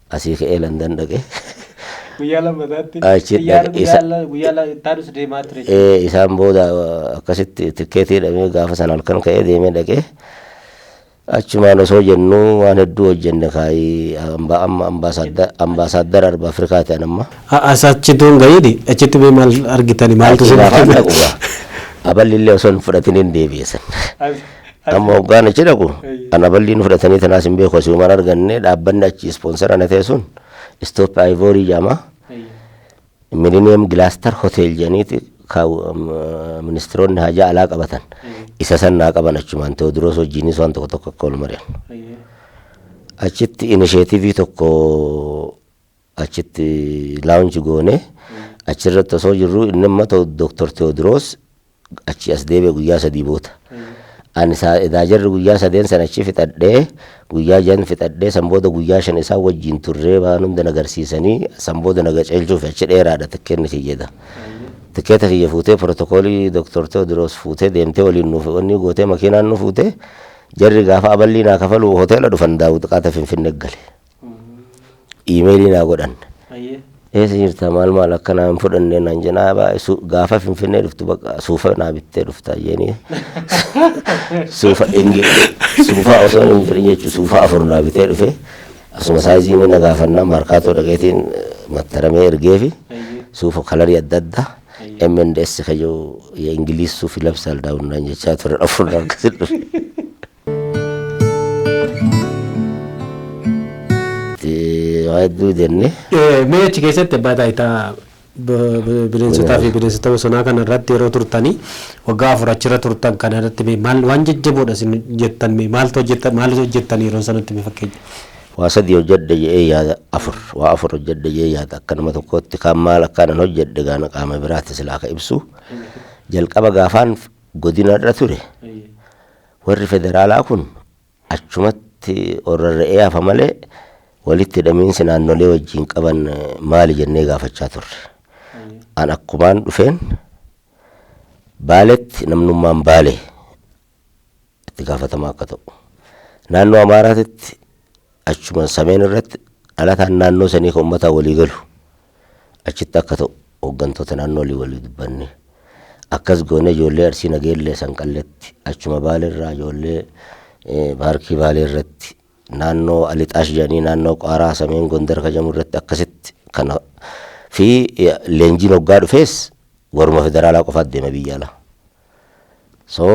asii ka'ee London dhaqe. Guyyaa lammataatti. Achi guyyaa ittaanus deemaa ture. Isaan booda akkasitti tikkeetii hidhamee gaafa sana halkan ka'ee deemee dhaqee achumaan osoo jennuu waan hedduu hojjenne kaayii amma ambaasaaddara Arba Afrikaa ta'an amma. As achitti hin gahiini achitti mee maal argitani maaltu isin gaafa dhaqu aballi illee osoo hin fudhatin hin deebi'eessan. Amma hoggaan achi dhaqu an aballiin fudhatanii tanaas hin beeku asii waan arganne dhaabbanni achi ispoonsara na ta'e sun Stop Ivory jedhama. Millennium Glastar Hotel jedhaniiti Ministiroonni haajaa alaa qabatan isa san naa qaban achumaan Tewoodiroos wajjinis waan tokko tokko akka wal mari'an. Achitti initiative tokko achitti launch goone. Achirratti osoo jirru inni immoo Dooktor Tewoodiroos achi as deebi'e guyyaa 3 booda. Ani edaa jarri guyyaa 3 sana achi fixadhee, guyyaa 6 fixadhee, san booda guyyaa 5 isaan wajjin turree waan hunda na agarsiisanii, san booda na qaceelchuuf achi dheeraadha tikkeenni kiyyeda. Tikkeeta kiyya fuutee, pirootokoolii Dooktor Tewoodiroos fuutee deemtee, waliin nuuf wanni gootee, makiinaan nu fuutee, jarri gaafa aballii naa kafalu hoteela dhufan, Daawwit Qaata Finfinnee gale. Iimeelii naa godhan. Eessa jirta, maal maal akkanaa hin fudhanne naan jenaa, gaafa Finfinnee dhuftu bakka suufa naa bittee dhufta jeeni. Suufa suufa osoo hin fedhin jechuun suufa 4 naa bitee dhufe, asuma saayizii inni na gaafannaa Markaatoo dhaqeetiin mattaramee ergeefi, suufa kalarii adda addaa M&S kayyoo የእንግሊዝ ሱፍ ይለብሳል ዳውናን jechaa ture, 4 akkasitti dhufe. Waa hedduu jenne. Mee achi keessatti abbaa taayitaa bineensotaa fi bineensota bosonaa kana irratti yeroo turtanii, waggaa 4 achirra turtan kana irratti, mee maal waan jajjaboodha isin jettan, mee maaltu hojjettan, maal hojjettan yeroo sanatti, mee fakkeenya? Waa 3 hojjedhe jedhee yaada, 4, waa 4 hojjedhe jedhee yaada akka nama tokkootti. Kan maal akkaanan hojjedhe gaana qaama biraatti silaa ka ibsu. Jalqaba gaafaan godina irra ture, warri federaalaa kun achumatti orrarra'ee hafa malee walitti hidhamiinsi naannolee wajjin qaban maali jennee gaafachaa turre. An akkumaan dhufeen Baaletti namnummaan Baalee itti gaafatamaa akka ta'u. Naannoo Amaaraatitti achuma sameen irratti dhalataan naannoo sanii kan uummataa walii galu achitti akka ta'u hooggantoota naannoo walii walii dubbanne. Akkas goone, ijoollee Arsii Nageellee Sanqalletti, achuma Baaleerraa ijoollee paarkii Baalee irratti, naannoo Alixaash jedhanii naannoo Qaaraa Sameen Gondar kajamu irratti akkasitti kana fi leenjiin hoggaa dhufees waruma federaalaa qofaat deema biyya alaa. So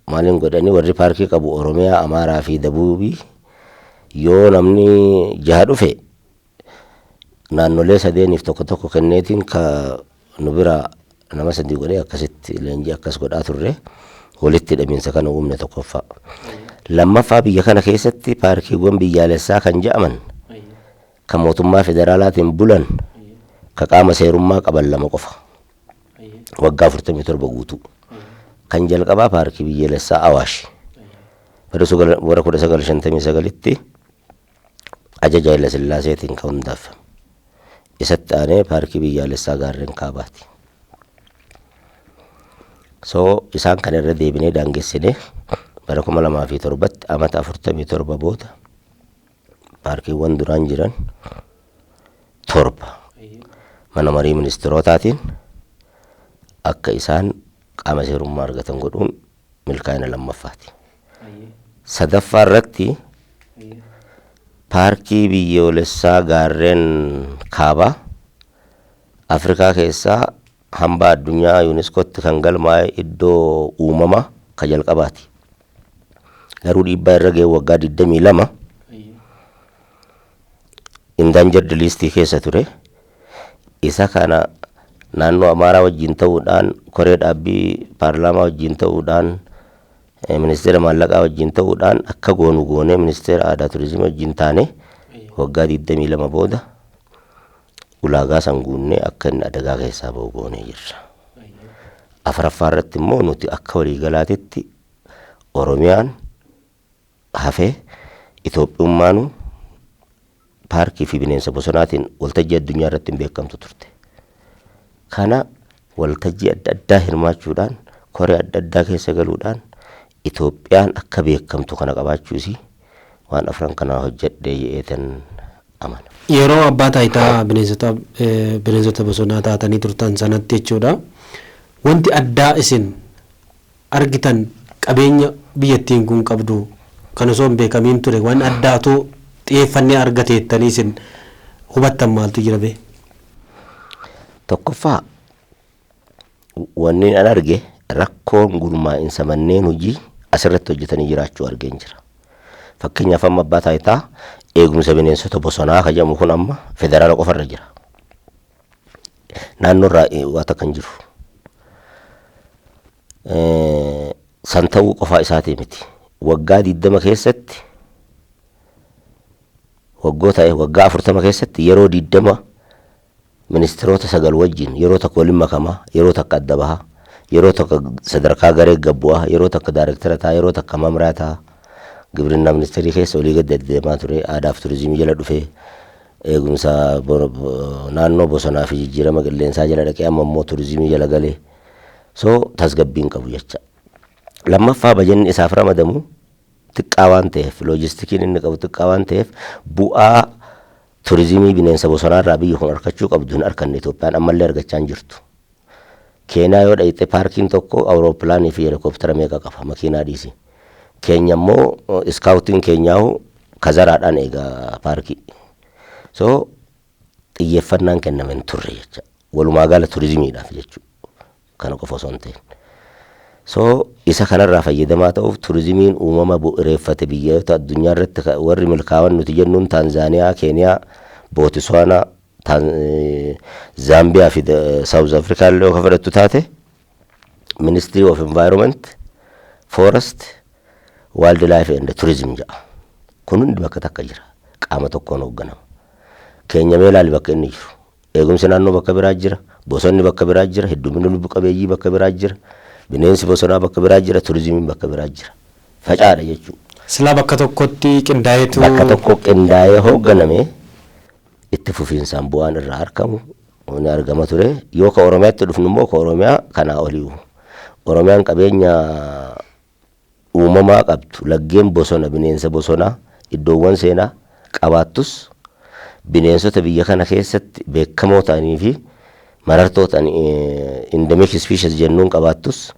maaliin godhanii, warri paarkii qabu Oromiyaa, Amaaraa fi Dabuubii yoo namni jaha dhufe naannolee sadeeniif tokko tokko kenneetiin ka nu bira nama 3 godhee, akkasitti leenjii akkas godhaa turre, walitti hidhamiinsa kana uumne tokkoffaa. Lammaffaa, biyya kana keessatti paarkiiwwan biyyaalessaa kan jedhaman kan mootummaa federaalaatiin bulan ka qaama seerummaa qaban 2 qofa. Waggaa 47 guutuu. Kan jalqabaa paarkii biyyaalessaa Awaash. Bara 1959tti ajaja Haile Sillaaseetiin kan hundaafame. Isatti aanee paarkii biyyaalessaa gaarreen kaabaati. So isaan kana irra deebinee daangessinee bara 2007tti amata 47 booda paarkiiwwan duraan jiran 7 mana marii ministeerotaatiin akka isaan qaama seerummaa argatan godhuun milkaa'ina lammaffaati. Sadaffaa irratti paarkii biyyoolessaa gaarreen kaabaa Afrikaa keessaa hambaa addunyaa yuuniskootti kan galmaa'e iddoo uumamaa ka jalqabaati. Garuu dhiibbaa irra ga'e waggaa 22 endangered listii keessa ture. Isa kana naannoo Amaaraa wajjin ta'uudhaan, koree dhaabbii paarlaamaa wajjin ta'uudhaan, ministeera maallaqaa wajjin ta'uudhaan akka goonu goonee, ministeera aadaa turizimii wajjin taane waggaa 22 booda ulaagaa san guunnee akka inni adagaa keessaa ba'u goonee jirra. Afuraffaa irratti immoo nuti akka waliigalaatitti Oromiyaan hafee Itoophiyummaanuu paarkii fi bineensa bosonaatiin waltajjii addunyaa irratti hin beekamtu turte. Kana waltajjii adda addaa hirmaachuudhaan, koree adda addaa keessa galuudhaan Itoophiyaan akka beekamtu kana qabaachuu isii waan afran kana hojjedhee jedheetan amana. Yeroo abbaa taayitaa bineensota bosonaa taatanii turtan sanatti jechuudha. Wanti addaa isin argitan, qabeenya biyyattiin kun qabdu kan osoo hin beekamiin ture, waan addaatu xiyyeeffannee argateettanii isin hubattan maaltu jira bee? Tokkoffaa, wanni an arge rakkoon gurmaa'insa manneen hojii asirratti hojjetanii jiraachuu argeen jira. Fakkeenyaaf, amma abbaa taayitaa eegumsa bineensota bosonaa kan jedhamu kun amma federaala qofarra jira. Naannoo irraa waa takka hin jiru. San ta'uu qofaa isaatii miti. Waggaa 20 keessatti, waggoota waggaa 40 keessatti yeroo 20 ministeerota 9 wajjin yeroo tokko waliin makamaa, yeroo takka adda bahaa, yeroo tokko sadarkaa garee gabbu'aa, yeroo takka daayirektara ta'a, yeroo takka mamraa ta'a. Gibirinaa ministeerii keessa olii gadi deddeemaa ture, aadaaf turizimii jala dhufee, eegumsa naannoo bosonaa fi jijjiirama qilleensaa jala dhaqee, amma immoo turizimii jala galee, so tasgabbiin qabu jecha. Lammaffaa, bajanni isaaf ramadamu xiqqaa waan ta'eef, loojistikiin inni qabu xiqqaa waan ta'eef, bu'aa turizimii bineensa bosonaarraa biyyi kun argachuu qabdu hin arganne. Itoophiyaan ammallee argachaa hin jirtu. Keenyaa yoo dhayxe, paarkiin tokko awuroopppilaanii fi heelikooptara meeqa qaba, makiinaa dhiisi. Keenya immoo iskaawutiin keenyaahu kazaraadhaan eegaa paarkii. So xiyyeeffannaan kenname hin turre jecha. Walumaa gala turizimiidhaaf jechuudha. Kana qofa osoo hin ta'in. So isa kanarraa fayyadamaa ta'uuf, turizimiin uumama bu'uureeffate biyyoota addunyaa irratti warri milkaa'an nuti jennuun Taanzaaniyaa, Keeniyaa, Bootiswaanaa, Zaambiyaa fi South Africa illee yoo fudhattu taate, Ministry of Environment, Forest, Wildlife and Tourism jedha. Kun hundi bakka takka jira. Qaama tokkoon hoogganama. Keenya mee ilaali bakka inni jiru. Eegumsi naannoo bakka biraa jira. Bosonni bakka biraa jira. Hedduminni lubbu qabeeyyii bakka biraa jira. Bineensi bosonaa bakka biraa jira. Turizimiin bakka biraa jira. Facaadha jechuudha. Silaa bakka tokkotti qindaa'eetu. Bakka tokko qindaa'ee hoogganame itti fufiinsaan bu'aan irraa argamu ni argama ture. Yoo ka Oromiyaatti dhufnu immoo, ka Oromiyaa kanaa oliiwu. Oromiyaan qabeenya uumamaa qabdu, laggeen, bosona, bineensa bosonaa, iddoowwan seenaa qabaattus, bineensota biyya kana keessatti beekamoo ta'anii fi marartoo ta'an, endemic species jennuun qabaattus,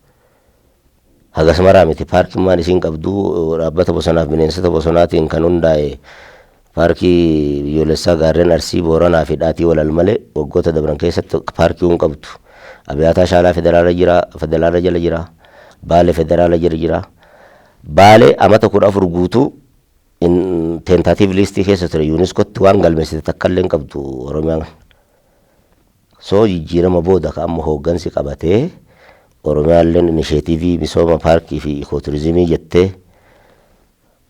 hagas maraa miti. Paarkimmaan isiin qabdu dhaabbata bosonaaf bineensota bosonaatiin kan hundaa'e paarkii biyyoolessaa gaarreen Arsii, Booranaa fi Dhaatii Walal malee waggoota dabran keessatti paarkii hin qabdu. Abiyaataa Shaalaa federaala jira, federaala jala jira, Baalee federaala jala jira. Baalee amata 14 guutuu tentative listii keessa ture, UNESCOtti waan galmeessite takka illee hin qabdu Oromiyaan. So jijjiirama booda ka amma hooggansi qabatee Oromiyaalleen inisheetiivii misooma paarkii fi ikooturizimii jettee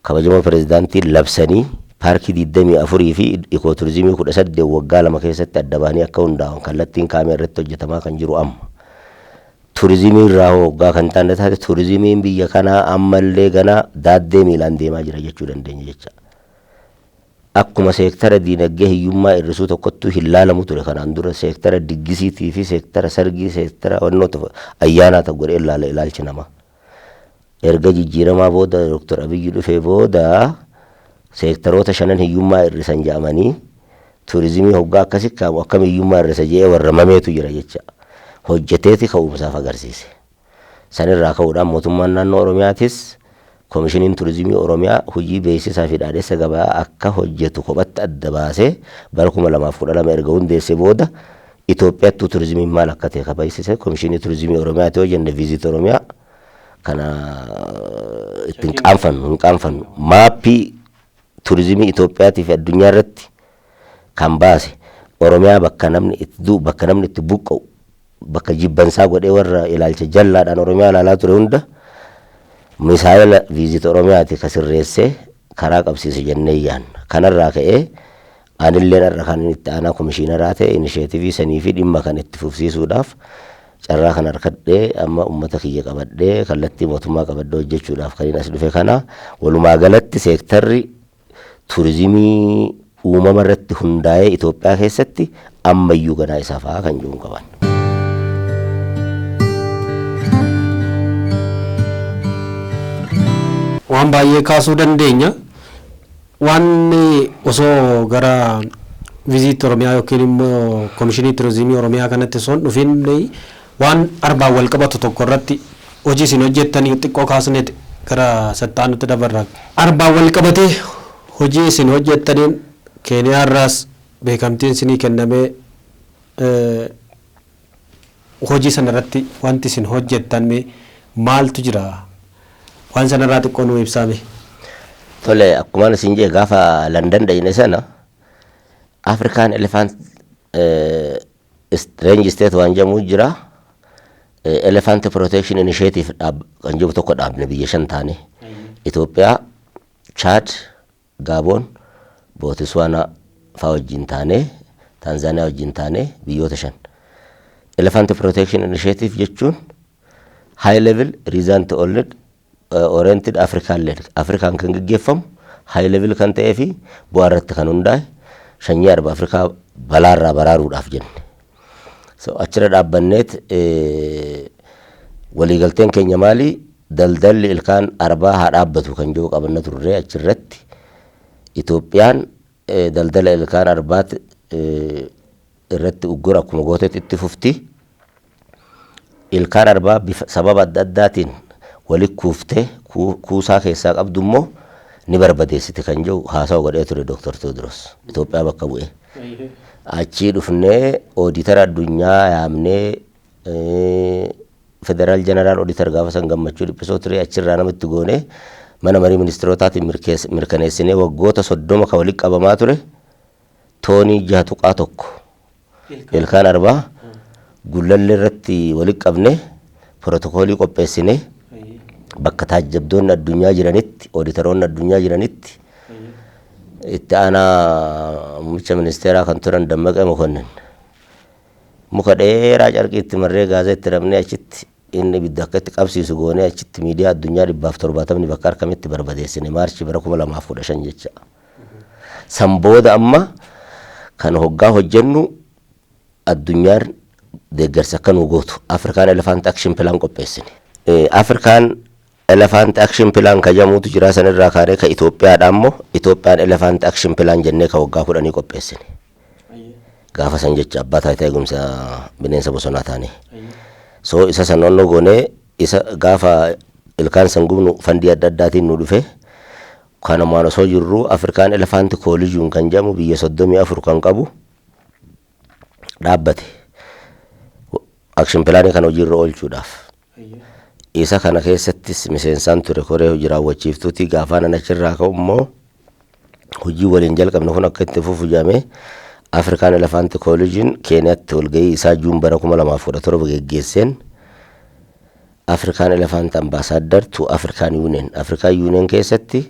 kabajamoo pirezidaantiin labsanii, paarkii 24 fi ikooturizimii 18 waggaa 2 keessatti adda bahanii akka hundaa'an kallattiin kaa'ame irratti hojjetamaa kan jiru amma. Turizimii irraa hoggaa kan taane taate, turizimiin biyya kanaa ammallee ganaa daaddee miilaan deemaa jira jechuu dandeenya jecha. Akkuma seektara diinagdee hiyyummaa hir'isuu tokkottuu hin laalamu ture kanaan dura, seektara diggisiitii fi seektara sargii, seektara wannoota ayyaanaa ta'u godhee ilaala ilaalchi namaa. Erga jijjiiramaa booda, Dooktar Abiyyi dhufee booda, seektaroota shanan hiyyummaa hir'isan jedhamanii turizimii hoggaa akkasi kaamu akkam hiyyummaa hir'isa jedhee warra mameetu jira jecha. Hojjeteeti ka'umsaaf agarsiise. Sanirraa ka'uudhaan mootummaan naannoo Oromiyaatis koomishiniin turizimii Oromiyaa hojii beeksisaa fi dhaadhessa gabaa akka hojjetu kophatti adda baasee bara 2012 erga hundeessee booda, Itoophiyaattuu turizimiin maal akka ta'e ka beeksise koomishinii turizimii Oromiyaati yoo jenne, Visit Oromiyaa kana ittiin qaanfannu hin qaanfannu. Maappii turizimii Itoophiyaatii fi addunyaa irratti kan baase, Oromiyaa bakka namni itti du'u, bakka namni itti buqqa'u, bakka jibbansaa godhee warra ilaalcha jallaadhaan Oromiyaa ilaalaa ture hunda misaayila Visit Oromiyaati ka sirreessee karaa qabsiise jennee yaanna. Kanarraa ka'ee anilleen har'a kan itti aanaa komishiinaraa ta'e inisheetivii sanii fi dhimma kan itti fufsiisuudhaaf carraa kan harkadhee, amma uummata kiyya qabadhee, kallattii mootummaa qabadhee hojjechuudhaaf kan inni as dhufe kana. Walumaa galatti seektarri turizimii uumama irratti hundaa'ee Itoophiyaa keessatti ammayyuu ganaa isaa fa'aa kan jiru qaban. Waan baay'ee kaasuu dandeenya. Waan osoo gara Visit Oromiyaa yookiin immoo Komishinii Turizimii Oromiyaa kanatti osoo hin dhufin, waan arbaan wal qabatu tokko irratti hojii isin hojjettanii xiqqoo kaasneet gara saxxaanutti dabarra. Arbaan wal qabatee hojii isin hojjettaniin Keeniyaa irraas beekamtiin isinii kennamee, hojii sana irratti wanti isin hojjettan maaltu jira? Waan sanarraa xiqqoo nuu ibsaame. Tole, akkumaan isin jee, gaafa London dhayine sana African Elephant Range State waan jedhamu jira. Elephant Protection Initiative kan jiru tokko dhaabne biyya 5 taane. Itoophiyaa, Chaad, Gaaboon, Bootiswaanaa faa wajjin taane, Taanzaaniyaa wajjin taane biyyoota 5. Elephant Protection Initiative jechuun high level result oriented African led Afrikaan kan gaggeeffamu, high level kan ta'ee fi bu'aa irratti kan hundaa'e, sanyii arba Afrikaa balaarraa baraaruudhaaf jenne. So achirra dhaabbanneet waliigalteen keenya maali? Daldalli ilkaan arbaa haa dhaabbatu kan jiru qabanna turre. Achirratti Itoophiyaan daldala ilkaan arbaatti irratti uggura akkuma gootetti itti fufti. Ilkaan arbaa bifa sababa adda addaatiin walitti kuuftee kuusaa keessaa qabdu immoo ni barbadeessite kan jiru haasawa godhee ture Dr. Tewoodiroos Itoophiyaa bakka bu'ee. Achii dhufnee ooditara addunyaa yaamnee, federal general auditor gaafa san Gammachuu Dhiphisoo ture, achirraa namatti goonee mana marii ministeerotaatiin mirkaneessinee waggoota 30 kan walitti qabamaa ture toonii 6.1 ilkaan arbaa Gullallee irratti walitti qabne, pirootokoolii qopheessinee bakka taajjabdoonni addunyaa jiranitti, ooditaroonni addunyaa jiranitti, itti aanaa muummicha ministeeraa kan turan Dammaqee Mokonnin muka dheeraa carqii itti marree gaaza itti rabnee achitti inni ibidda akka itti qabsiisu goonee achitti miidiyaa addunyaa 170 bakka argametti barbadeessine Maarchii bara 2015 jecha. San booda amma kan hoggaa hojjennu addunyaan deeggarsa akka nu gootu African Elephant Action Plan qopheessine. African Elephant Action Plan ka jedhamutu jira. Sanirraa kaanee ka Itoophiyaadha immoo Ethiopian Elephant Action Plan jennee ka waggaa 10 qopheessine. Gaafa san jecha abbaa taayitaa eegumsa bineensa bosonaa taane. So isa san onnoo goonee isa gaafa ilkaan san gubnu fandii adda addaatiin nu dhufe. Kanumaan osoo jirru African Elephant Coalition kan jedhamu biyya 34 kan qabu dhaabbate. Action planii kana hojiirra oolchuudhaaf. Isa kana keessattis miseensaan ture, koree hojii raawwachiiftuuti. Gaafaan an achirraa ka'u immoo hojii waliin jalqabne kun akka itti fufu jedhamee African Elephant Coalition Keeniyaatti walgahii isaa June bara 2017 geggeesseen African Elephant Ambassador to African Union, African Union keessatti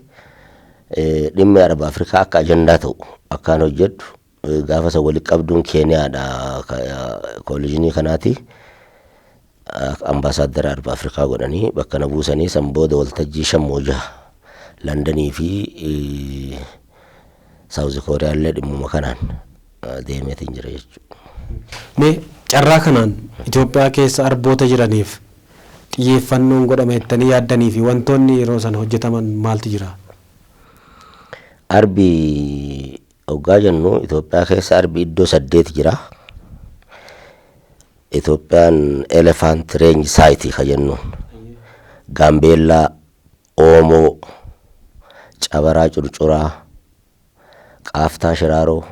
dhimmi arba Afrikaa akka ajandaa ta'u akkaan hojjedhu gaafa san walitti qabduun Keeniyaadha coalitionii kanaati. Ambaasaadara arba Afrikaa godhanii bakka na buusanii. San booda waltajjii shan jaha Londonii fi South Kooriyaallee dhimmuma kanaan deemeetiin jira jechuudha. Mee carraa kanaan Itoophiyaa keessa arboota jiraniif xiyyeeffannoon godhame jettanii yaaddanii fi wantoonni yeroo sana hojjetaman maaltu jira? Arbi hoggaa jennu Itoophiyaa keessa arbi iddoo saddeet jira. Itoophiyaan Elephant Range Site ka jennuun. Gaambeellaa, Oomoo, Cabaraa Curcuraa, Qaaftaa Shiraaroo,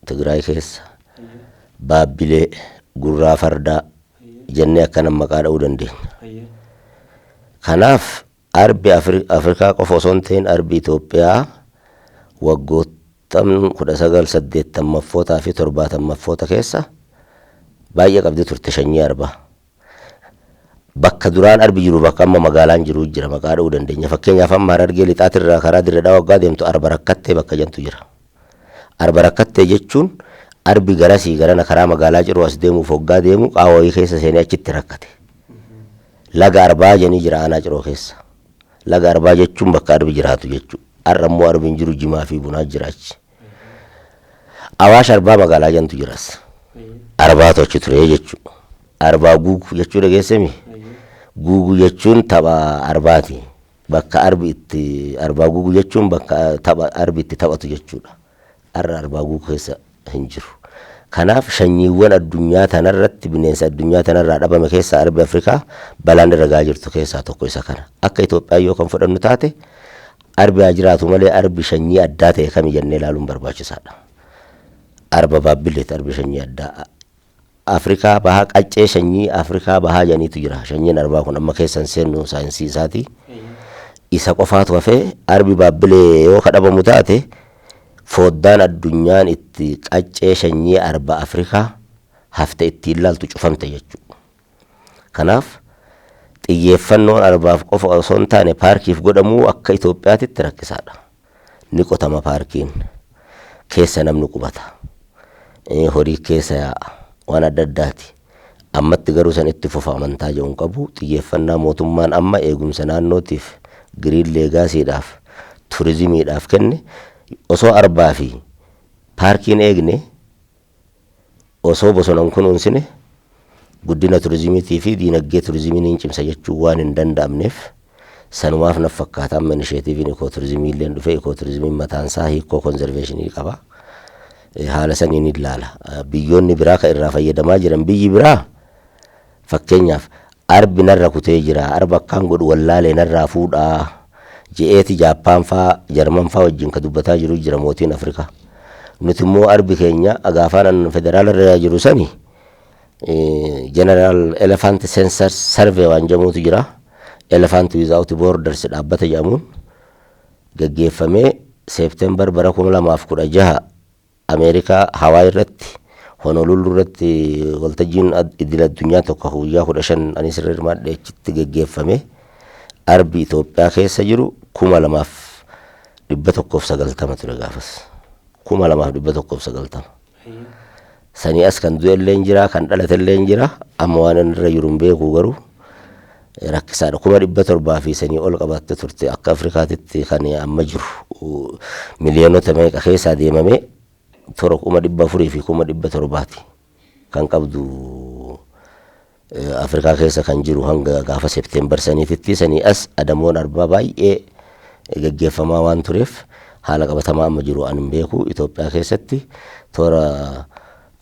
Tigraay keessa, Baabbilee, Gurraa Fardaa jennee akkana maqaa dha'uu dandeenya. Kanaaf arbi Afrikaa qofa osoo hin ta'in arbi Itoophiyaa waggoottan 1980ffootaa fi 70ffoota keessa baay'ee qabdi turte sanyii arbaa. Bakka duraan arbi jiru bakka amma magaalaan jiru jira, maqaa dha'uu dandeenya. Fakkeenyaaf amma Harargee lixaatirraa karaa Dirree Dhawaa waggaa deemtu arba rakkattee bakka jentu jira. Arba rakkattee jechuun arbi garasii garana karaa magaalaa jiru as deemuuf hoggaa deemu qaawwa wayii keessa seenee achitti rakkate. Laga arbaa jedhanii jira aanaa Ciroo keessa. Laga arbaa jechuun bakka arbi jiraatu jechuudha. Har'a immoo arbi hin jiru, jimaa fi bunaa jira achi. Awaash Arbaa magaalaa jentu jiras. Arbaatu achi ture jechuudha. Arbaa guugu jechuu dhageessemi? Guugu jechuun tapha arbaati. Bakka arbi itti arbaa guugu jechuun bakka tapha arbi itti taphatu jechuudha. Har'a arbaa guugu keessa hin jiru. Kanaaf sanyiiwwan addunyaa tanarratti bineensa addunyaa tanarraa dhabame keessaa arbi Afrikaa balaan irra gahaa jirtu keessaa tokko isa kana. Akka Itoophiyaa yoo kan fudhannu taate arbi haa jiraatu malee arbi sanyii addaa ta'e kami jennee ilaaluun barbaachisaadha. Arba Baabbileeti arbi sanyii addaa. Afrikaa bahaa, qaccee sanyii Afrikaa bahaa jedhaniitu jira. Sanyiin arbaa kun amma keessan seennu saayinsii isaati. Isa qofaatu hafee. Arbi Baabbilee yoo kadhabamu taate foddaan addunyaan itti qaccee sanyii arba Afrikaa hafte ittiin ilaaltu cufamte jechuudha. Kanaaf xiyyeeffannoon arbaaf qofa osoo hin taane paarkiif godhamuu akka Itoophiyaatitti rakkisaadha. Ni qotama paarkiin, keessa namni qubata, horii keessa yaa'a, waan adda addaati. Ammatti garuu san itti fufa amantaa jedhu hin qabu. Xiyyeeffannaa mootummaan amma eegumsa naannootiif, green legacydhaaf, turizimiidhaaf kenne, osoo arbaa fi paarkiin eegne, osoo bosona hin kunuunsine, guddina turizimiitii fi diinagdee turizimiin hin cimsa jechuu waan hin danda'amneef, sanumaaf na fakkaata amma initiativeiin ecotourismii illee dhufee. Ecotourismiin mataan isaa hiikoo conservationii qaba. Haala saniin ilaala. Biyyoonni biraa kan irraa fayyadamaa jiran, biyyi biraa fakkeenyaaf arbi narra kutee jira, arba akkaan godhu wallaalee narraa fuudhaa je'eeti Jaappaan faa Jarman faa wajjin ka dubbataa jiru jira mootiin Afrikaa. Nuti immoo arbi keenya agaafaan federaala irra jiru sani General Elephant Census Survey waan jedhamutu jira. Elephant Without Borders dhaabbata jedhamuun gaggeeffamee September bara 2016 Ameerikaa Hawaii irratti, Honolulu irratti, waltajjiin idil addunyaa tokko guyyaa 15 anis irra hirmaadhe achitti gaggeeffame, arbi Itoophiyaa keessa jiru 2190 ture gaafas. 2190. Sanii as kan du'e illee jira, kan dhalate illee jira. Amma waan inni irra jiru hin beeku, garuu rakkisaadha. 700,000 fi sanii ol qabaatte turte akka Afrikaatitti. Kan amma jiru miliyoonota meeqa keessaa deemamee toora 400,000 fi 700,000ti kan qabdu Afrikaa keessa kan jiru hanga gaafa September saniititti. Sanii as adamoon arbaa baay'ee gaggeeffamaa waan tureef, haala qabatamaa amma jiru an hin beeku. Itoophiyaa keessatti toora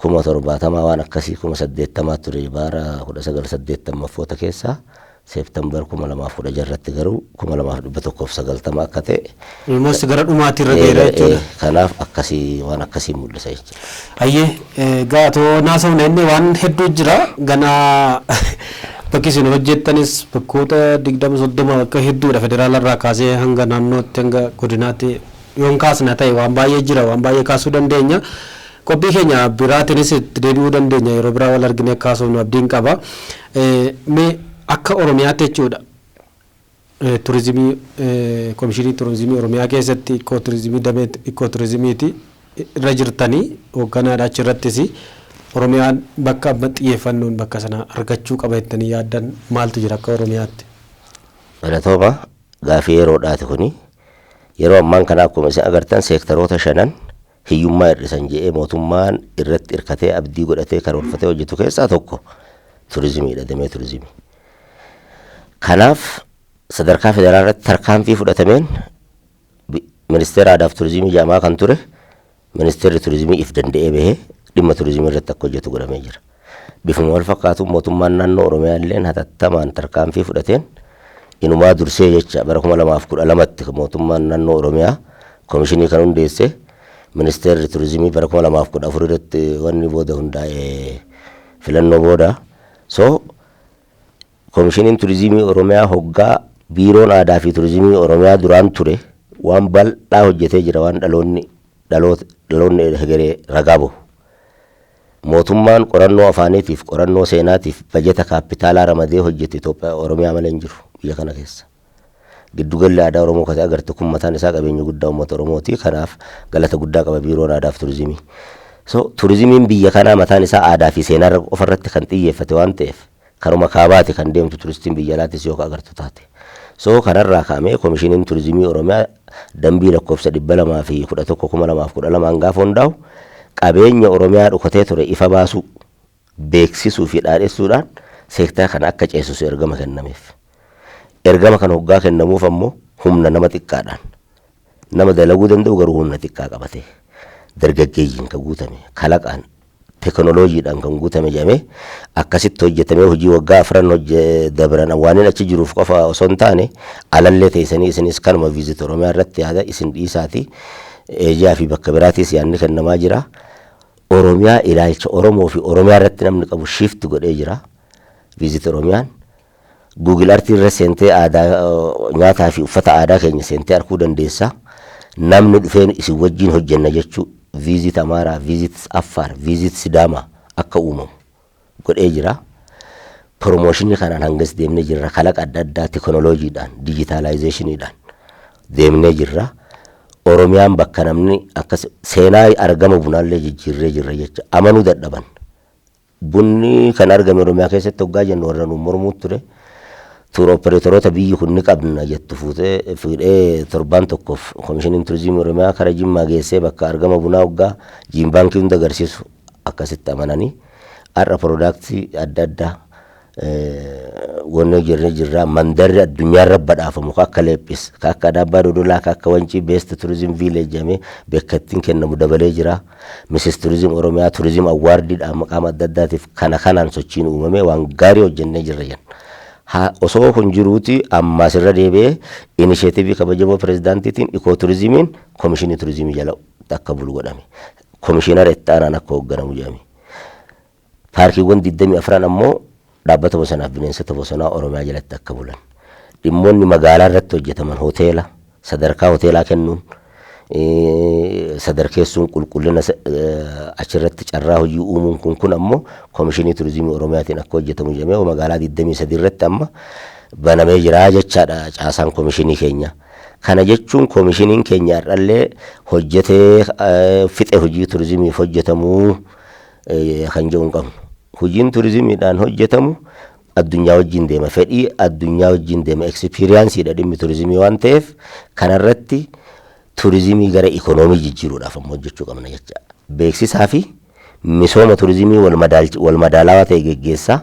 70,000 waan akkasii, 80,000 ture bara 1980ffoota keessaa. September 2016rratti garuu 2190 akka ta'e. Almost gara dhumaatti irra ga'eera jechuudha. Kanaaf akkasii, waan akkasii mul'isa jechuudha. Hayyee, gaatoo naasofna inni waan hedduu jira. Ganaa bakki isin hojjettanis bakkoota 20, 30, bakka hedduudha, federaala irraa kaasee hanga naannootti, hanga godinaatti yoon kaasna ta'e waan baay'ee jira, waan baay'ee kaasuu dandeenya. Qophii keenya biraatiinis itti deebi'uu dandeenya, yeroo biraa wal argine kaasufnu abdiin qaba. Mee akka Oromiyaatti jechuudha, turizimii, Komishinii Turizimii Oromiyaa keessatti ecotourismii, damee ecotourismiiti irra jirtanii hoogganaadha. Achirrattis Oromiyaan bakka amma xiyyeeffannoon bakka sana argachuu qaba jettanii yaaddan maaltu jira akka Oromiyaatti? Galatooma, gaafii yeroodhaati kuni. Yeroo ammaan kana akkuma isin agartan seektaroota shanan hiyyummaa hir'isan jedhee mootummaan irratti hirkatee, abdii godhatee, karoorfatee hojjetu keessaa tokko turizimiidha, damee turizimii. Kanaaf sadarkaa federaalaa irratti tarkaanfii fudhatameen Ministeera Aadaa fi Turizimii jedhamaa kan ture Ministeerri Turizimii if danda'ee bahee dhimma turizimii irratti akka hojjetu godhamee jira. Bifuma wal fakkaatuun mootummaan naannoo Oromiyaa illeen hatattamaan tarkaanfii fudhateen, inumaa dursee jecha, bara 2012tti mootummaan naannoo Oromiyaa komishinii kan hundeesse, Ministeerri Turizimii bara 2014 irratti wanni booda hundaa'e filannoo booda. So Komishiniin Turizimii Oromiyaa hoggaa Biiroon Aadaa fi Turizimii Oromiyaa duraan ture waan bal'aa hojjetee jira, waan dhaloonni dhaloonni hegeree ragaa bahu. Mootummaan qorannoo afaaniitiif, qorannoo seenaatiif bajeta kaappitaalaa ramadee hojjete Itoophiyaa, Oromiyaa malee hin jiru biyya kana keessa. Giddugalli aadaa Oromoo kan agarte kun mataan isaa qabeenya guddaa uummata Oromooti. Kanaaf galata guddaa qaba Biiroon Aadaa fi Turizimii. So turizimiin biyya kanaa mataan isaa aadaa fi seenaa qofa irratti kan xiyyeeffate waan ta'eef, karuma kaabaati kan deemtu turistiin biyya alaatis yoo agartu taate. So kanarraa ka'amee Komishiniin Turizimii Oromiyaa dambii lakkoofsa 211/2012 gaafa hundaa'u, qabeenya Oromiyaa dhokatee ture ifa baasuu, beeksisuu fi dhaadhessuudhaan seektara kana akka ceesisu ergama kennameef. Ergama kana hoggaa kennamuuf ammoo humna nama xiqqaadhaan, nama dalaguu danda'u garuu humna xiqqaa qabate, dargaggeeyyiin kan guutame, kalaqaan, teekinooloojiidhaan kan guutame jedhamee akkasitti hojjetamee, hojii waggaa 4 dabran waan achi jiruuf qofa osoo hin taane, alallee teessanii isinis kanuma Visit Oromiyaa irratti yaada isin dhiisaati, Eejiyaa fi bakka biraatis yaadni kennamaa jira. Oromiyaa, ilaalcha Oromoo fi Oromiyaa irratti namni qabu shift godhee jira. Visit Oromiyaan Google Earth irra seentee aadaa, nyaataa fi uffata aadaa keenya seentee arguu dandeessa. Namni dhufeen isin wajjin hojjenna jechuu, Visit Amaaraa, Visit Affaar, Visit Sidaamaa akka uumamu godhee jira. Promotion kanaan hangas deemnee jirra. Kalaqa adda addaa teekinooloojiidhaan, digitalizationiidhaan deemnee jirra. Oromiyaan bakka namni akkas seenaa argama bunaallee jijjiirree jirra jecha amanuu dadhaban. Bunni kan argame Oromiyaa keessatti hoggaa jennu warra nu mormuu ture. Tour operatoroota biyyi kun ni qabna jettu fuutee fuudhee torbaan tokkoof Komishiniin Turizimii Oromiyaa kara Jimmaa geessee bakka argama bunaa hoggaa gene bankii hunda agarsiisu akkasitti amananii har'a productii adda addaa wanni jirre jirra. Mandarri addunyaarra badhaafamu ka akka Leephis, ka akka Adaabbaa Dodolaa, ka akka Wancii Best Tourism Village jedhamee beekattiin kennamu dabalee jira. Misis Tourism Oromiyaa Tourism Awardiidhaan qaama adda addaatiif kana kanaan sochiin uumamee waan gaarii hojjennee jirra jenna. Osoo kun jiruuti ammaas irra deebi'ee initiative kabajamoo pirezidaantiitiin ecotourismiin Komishinii Turizimii jala akka bulu godhame. Komishinara itti aanaan akka hoogganamu jedhame. Paarkiiwwan 24 ammoo Dhaabbata Bosonaaf Bineensota Bosonaa Oromiyaa jalatti akka bulan. Dhimmoonni magaalaa irratti hojjetaman, hoteela, sadarkaa hoteelaa kennuun, sadarkeessuun, qulqullina achirratti carraa hojii uumuun kun ammoo Komishinii Turizimii Oromiyaatiin akka hojjetamu jedhamee magaalaa 23 irratti amma banamee jira jechaadha caasaan komishinii keenya. Kana jechuun komishiniin keenya har'allee hojjetee fixe hojii turizimiif hojjetamuu kan jedhu hin qabnu. Hojiin turizimiidhaan hojjetamu addunyaa wajjin deema. Fedhii addunyaa wajjin deema. Experienceiidha dhimmi turizimii waan ta'eef, kanarratti turizimii gara ikonoomii jijjiiruudhaaf ammoo hojjechuu qabna jecha. Beeksisaa fi misooma turizimii wal madaalawaa ta'e geggeessaa.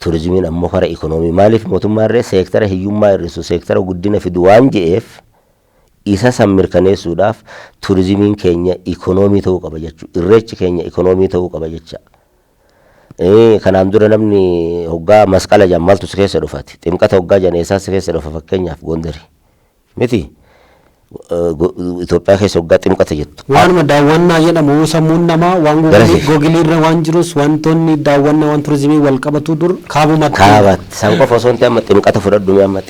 Turizimiin ammoo kara ikonoomii, maaliif mootummaan seektara hiyyummaa hir'isu, seektara guddina fidu waan je'eef, isa san mirkaneessuudhaaf turizimiin keenya ikonoomii ta'uu qaba jechuudha. Irreechi keenya ikonoomii ta'uu qaba jecha. Kanaan dura namni hoggaa Masqala jedhan maaltu si keessa dhufati? Ximqata hoggaa jedhan eessaa si keessa dhufa? Fakkeenyaaf Gondari. Miti? Itoophiyaa keessa hoggaa ximqata jettu. Waanuma daawwannaa jedhamu sammuun namaa waan Googleii irra waan jirus, wantoonni daawwannaa waan turizimii wal qabatu dur kaabumatti. Kaabatti. San qofa osoo hin ta'in, amma ximqata fudhadhu mee. Amma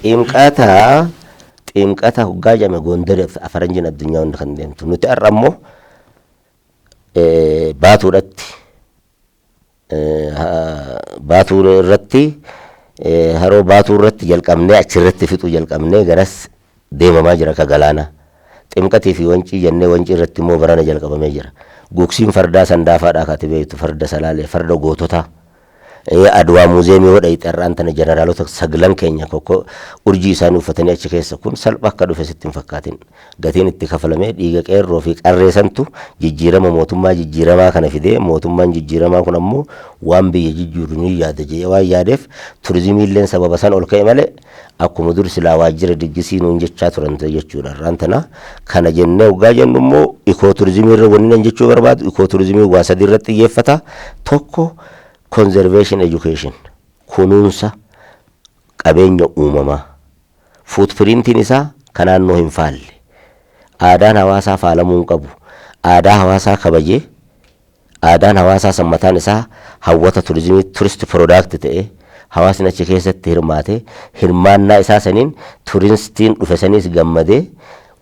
ximqata hoggaa jedhame Gondari faranjiin addunyaa hundi kan deemtu. Nuti har'a ammoo Baatuudhatti, Baatuu irratti, haroo Baatuu irratti jalqabnee achirratti fixuu jalqabnee garas deemamaa jira ka galaanaa. Ximqatii fi Wancii jennee Wancii irratti immoo barana jalqabamee jira. Gugsiin fardaa Sandaafaadhaa kaati beektu, farda Salaalee, farda goototaa. Adwaa Museumii yoo dhayxe har'aan tana jeneraalota saglan keenya kokko urjii isaanii uffatanii achi keessa. Kun salpha akka dhufe sitti hin fakkaatin. Gatiin itti kafalamee dhiiga qeerroo fi qarree santu jijjiirama mootummaa jijjiiramaa kana fidee, mootummaan jijjiiramaa kun ammoo waan biyya jijjiiru ni yaada jedhee waan yaadeef turizimiilleen sababa san ol ka'e malee akkuma dur silaa waajjira diggisii nuun jechaa turan jechuudha. Har'aan tana kana jennee hoggaa jennu immoo ecotourismii irra wanni nan jechuu barbaadu, ecotourismii waa sadii irratti xiyyeeffata. Tokko, conservation education, kunuunsa qabeenya uumamaa. Footprintiin isaa kan naannoo hin faalle. Aadaan hawaasaa faalamuu hin qabu. Aadaa hawaasaa kabajee, aadaan hawaasaa sammataan isaa hawwata turizimii, tourist product ta'ee, hawaasni achi keessatti hirmaate, hirmaannaa isaa saniin turistiin dhufe saniis gammadee,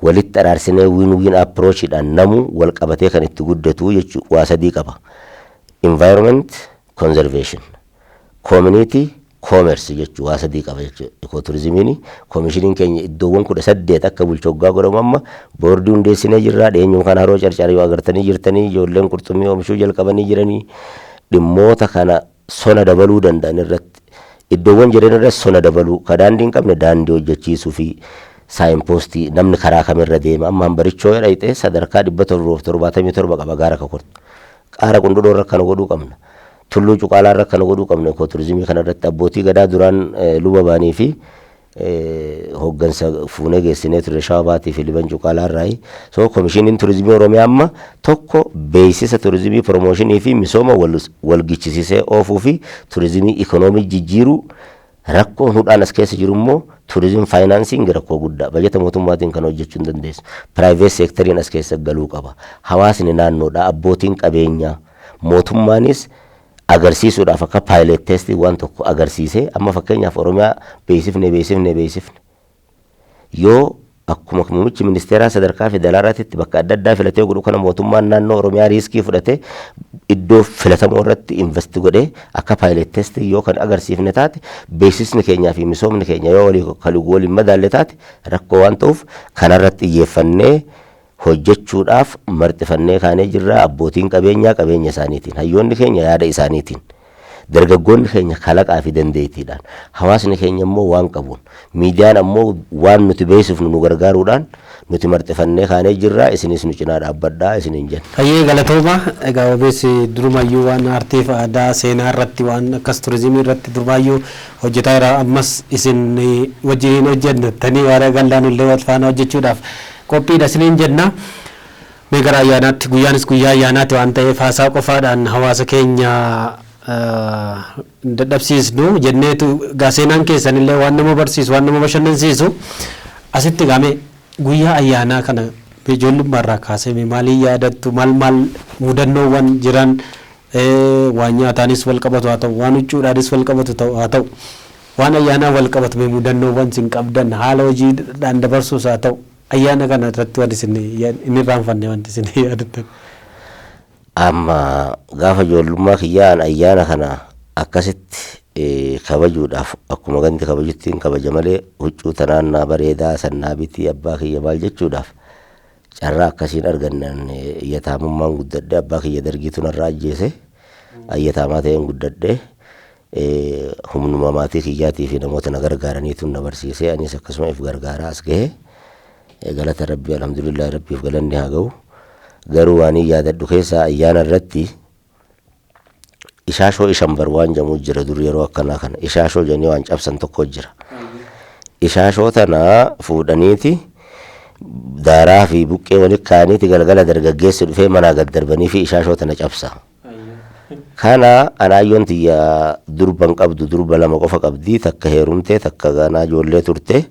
walitti araarsinee win win approachiidhaan namuu wal qabatee kan itti guddatu jechuu waa sadii qaba. Environment conservation, community commerce jechuu waa sadii qaba jechuudha. Ecotourismiin koomishiniin keenya iddoowwan 18 akka bulchu hoggaa godhamu amma boordii hundeessinee jirra. Dhiyeenyuma kana Haroo Carcar yoo agartanii jirtanii, ijoolleen qurxummii oomishuu jalqabanii jiranii, dhimmoota kana sona dabaluu danda'an irratti, iddoowwan jiran irratti sona dabaluu, ka daandii hin qabne daandii hojjechiisuu fi signpostii, namni karaa kamirra deema. Amma Hambarichoo dhayxee sadarkaa 777 qaba gaara kakortu. Qaara Qundudhoo irra kana godhuu qabna. Tulluu Cuqaalaa irra kana godhuu qabna. Ecotourismii kana irratti abbootii gadaa duraan luba baanii fi hooggansa fuunee geessinee ture Shawaa Baatii fi Liban Cuqaalaa irraayi. So Komishiniin Turizimii Oromiyaa amma tokko beeksisa turizimii, promotionii fi misooma wal gichisiisee oofuu fi turizimii ikonoomii jijjiiruu. Rakkoon hudhaan as keessa jiru immoo tourism financing rakkoo guddaa. Bajeta mootummaatiin kan hojjechuu hin dandeessu. Private sectoriin as keessa galuu qaba. Hawaasni naannoodha, abbootiin qabeenyaa, mootummaanis agarsiisuudhaaf akka pilot testii waan tokko agarsiisee, amma fakkeenyaaf Oromiyaa beeksifne, beeksifne, beeksifne yoo Akkuma muummichi ministeeraa sadarkaa federaalaatti bakka adda addaa filatee godhu kana, mootummaan naannoo Oromiyaa risk fudhatee iddoo filatamoo irratti invest godhee akka pilot test yoo kan agarsiifne taate, beeksisni keenyaa fi misoomni keenya yoo walii waliin madaalle taate rakkoo waan ta'uuf, kanarratti xiyyeeffannee hojjechuudhaaf marxifannee kaanee jirra. Abbootiin qabeenyaa qabeenya isaaniitiin, hayyoonni keenya yaada isaaniitiin, dargaggoonni keenya kalaqaa fi dandeettiidhaan, hawaasni keenya immoo waan qabuun, miidiyaan ammoo waan nuti beeksifnu nu gargaaruudhaan nuti marxifannee kaanee jirra. Isinis nu cinaa dhaabbadhaa isiniin jenna. Hayyee, galatooma. Egaa obeessi durumayyuu waan aartii fi aadaa seenaa irratti, waan akkas turizimii irratti durumaayyuu hojjetaa jira. Ammas isin wajjiniin hojjennattanii waan gallaan illee wal faana hojjechuudhaaf qophiidha isiniin jenna. Mee gara ayyaanaatti, guyyaanis guyyaa ayyaanaati waan ta'eef, haasaa qofaadhaan hawaasa keenya dadhabsiisnu jenneetu gaa seenaan keessan illee waan nama barsiisu, waan nama bashannansiisu. Asitti gaame guyyaa ayyaanaa kana ijoollummaa irraa kaasee maaliin yaadattu? Maal maal mudannoowwan jiran, waan nyaataanis wal qabatu haa ta'u, waan huccuudhaanis wal qabatu haa ta'u, waan ayyaanaa wal qabatu, mee mudannoowwan isin qabdan, haala hojiidhaan dabarsuus haa ta'u, ayyaana kana irratti waan isin hin irraanfanne, wanti isin yaadattan? Amma gaafa ijoollummaa kiyyaan ayyaana kana akkasitti kabajuudhaaf akkuma gandi kabajuttiin kabaja malee, huccuu tanaan naa bareedaa sannaa bitii abbaa kiyya maal jechuudhaaf carraa akkasiin argannan. Iyyataamummaan guddadhe. Abbaa kiyya dargiitu narraa ajjeese. Ayyataamaa ta'een guddadhe. Humnuma maatii kiyyaatii fi namoota na gargaaraniitu na barsiise. Anis akkasuma if gargaaraa as gahe. Galata Rabbii, alhamdulillah, Rabbiif galanni haa ga'u. Garuu waan hin yaadadhu keessaa ayyaana irratti ishaashoo ishambar waan jedhamu jira. Dur yeroo akkanaa kana ishaashoo jedhanii waan cabsan tokko jira. Ishaashoo tana fuudhaniiti daaraa fi buqqee walitti kaa'aniiti galgala dargaggeessi dhufee manaa gad darbanii fi ishaashoo tana cabsa. Kana anaayyoon tiyya durban qabdu, durba lama qofa qabdi, takka heerumte, takka ganaa ijoollee turte.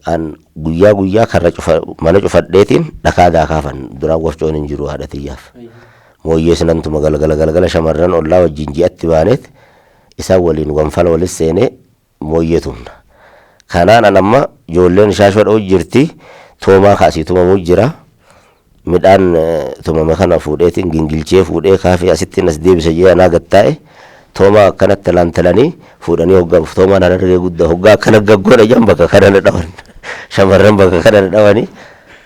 An guyyaa guyyaa karra cufa mana cufadheetiin dhakaa daakaafan. Duraan wafcoon hin jiru haadha tiyyaaf. Mooyyees nantuma galgala galgala shamarran ollaa wajjin ji'atti baaneet isaan waliin wanfala walis seenee mooyyee tumna. Kanaan an amma ijoolleen ishaashoo dha'u jirti, toomaa kaasii tumamuu jira. Midhaan tumame kana fuudheetiin gingilchee fuudhee kaafee asitti as deebisa jee anaa gattaa'e. Toomaa akkanatti lantalanii fuudhanii hoggaa toomaan Harargee guddaa hoggaa akkana gaggoodha jedhan, bakka kana na dhawan, shamarran bakka kana na dhawanii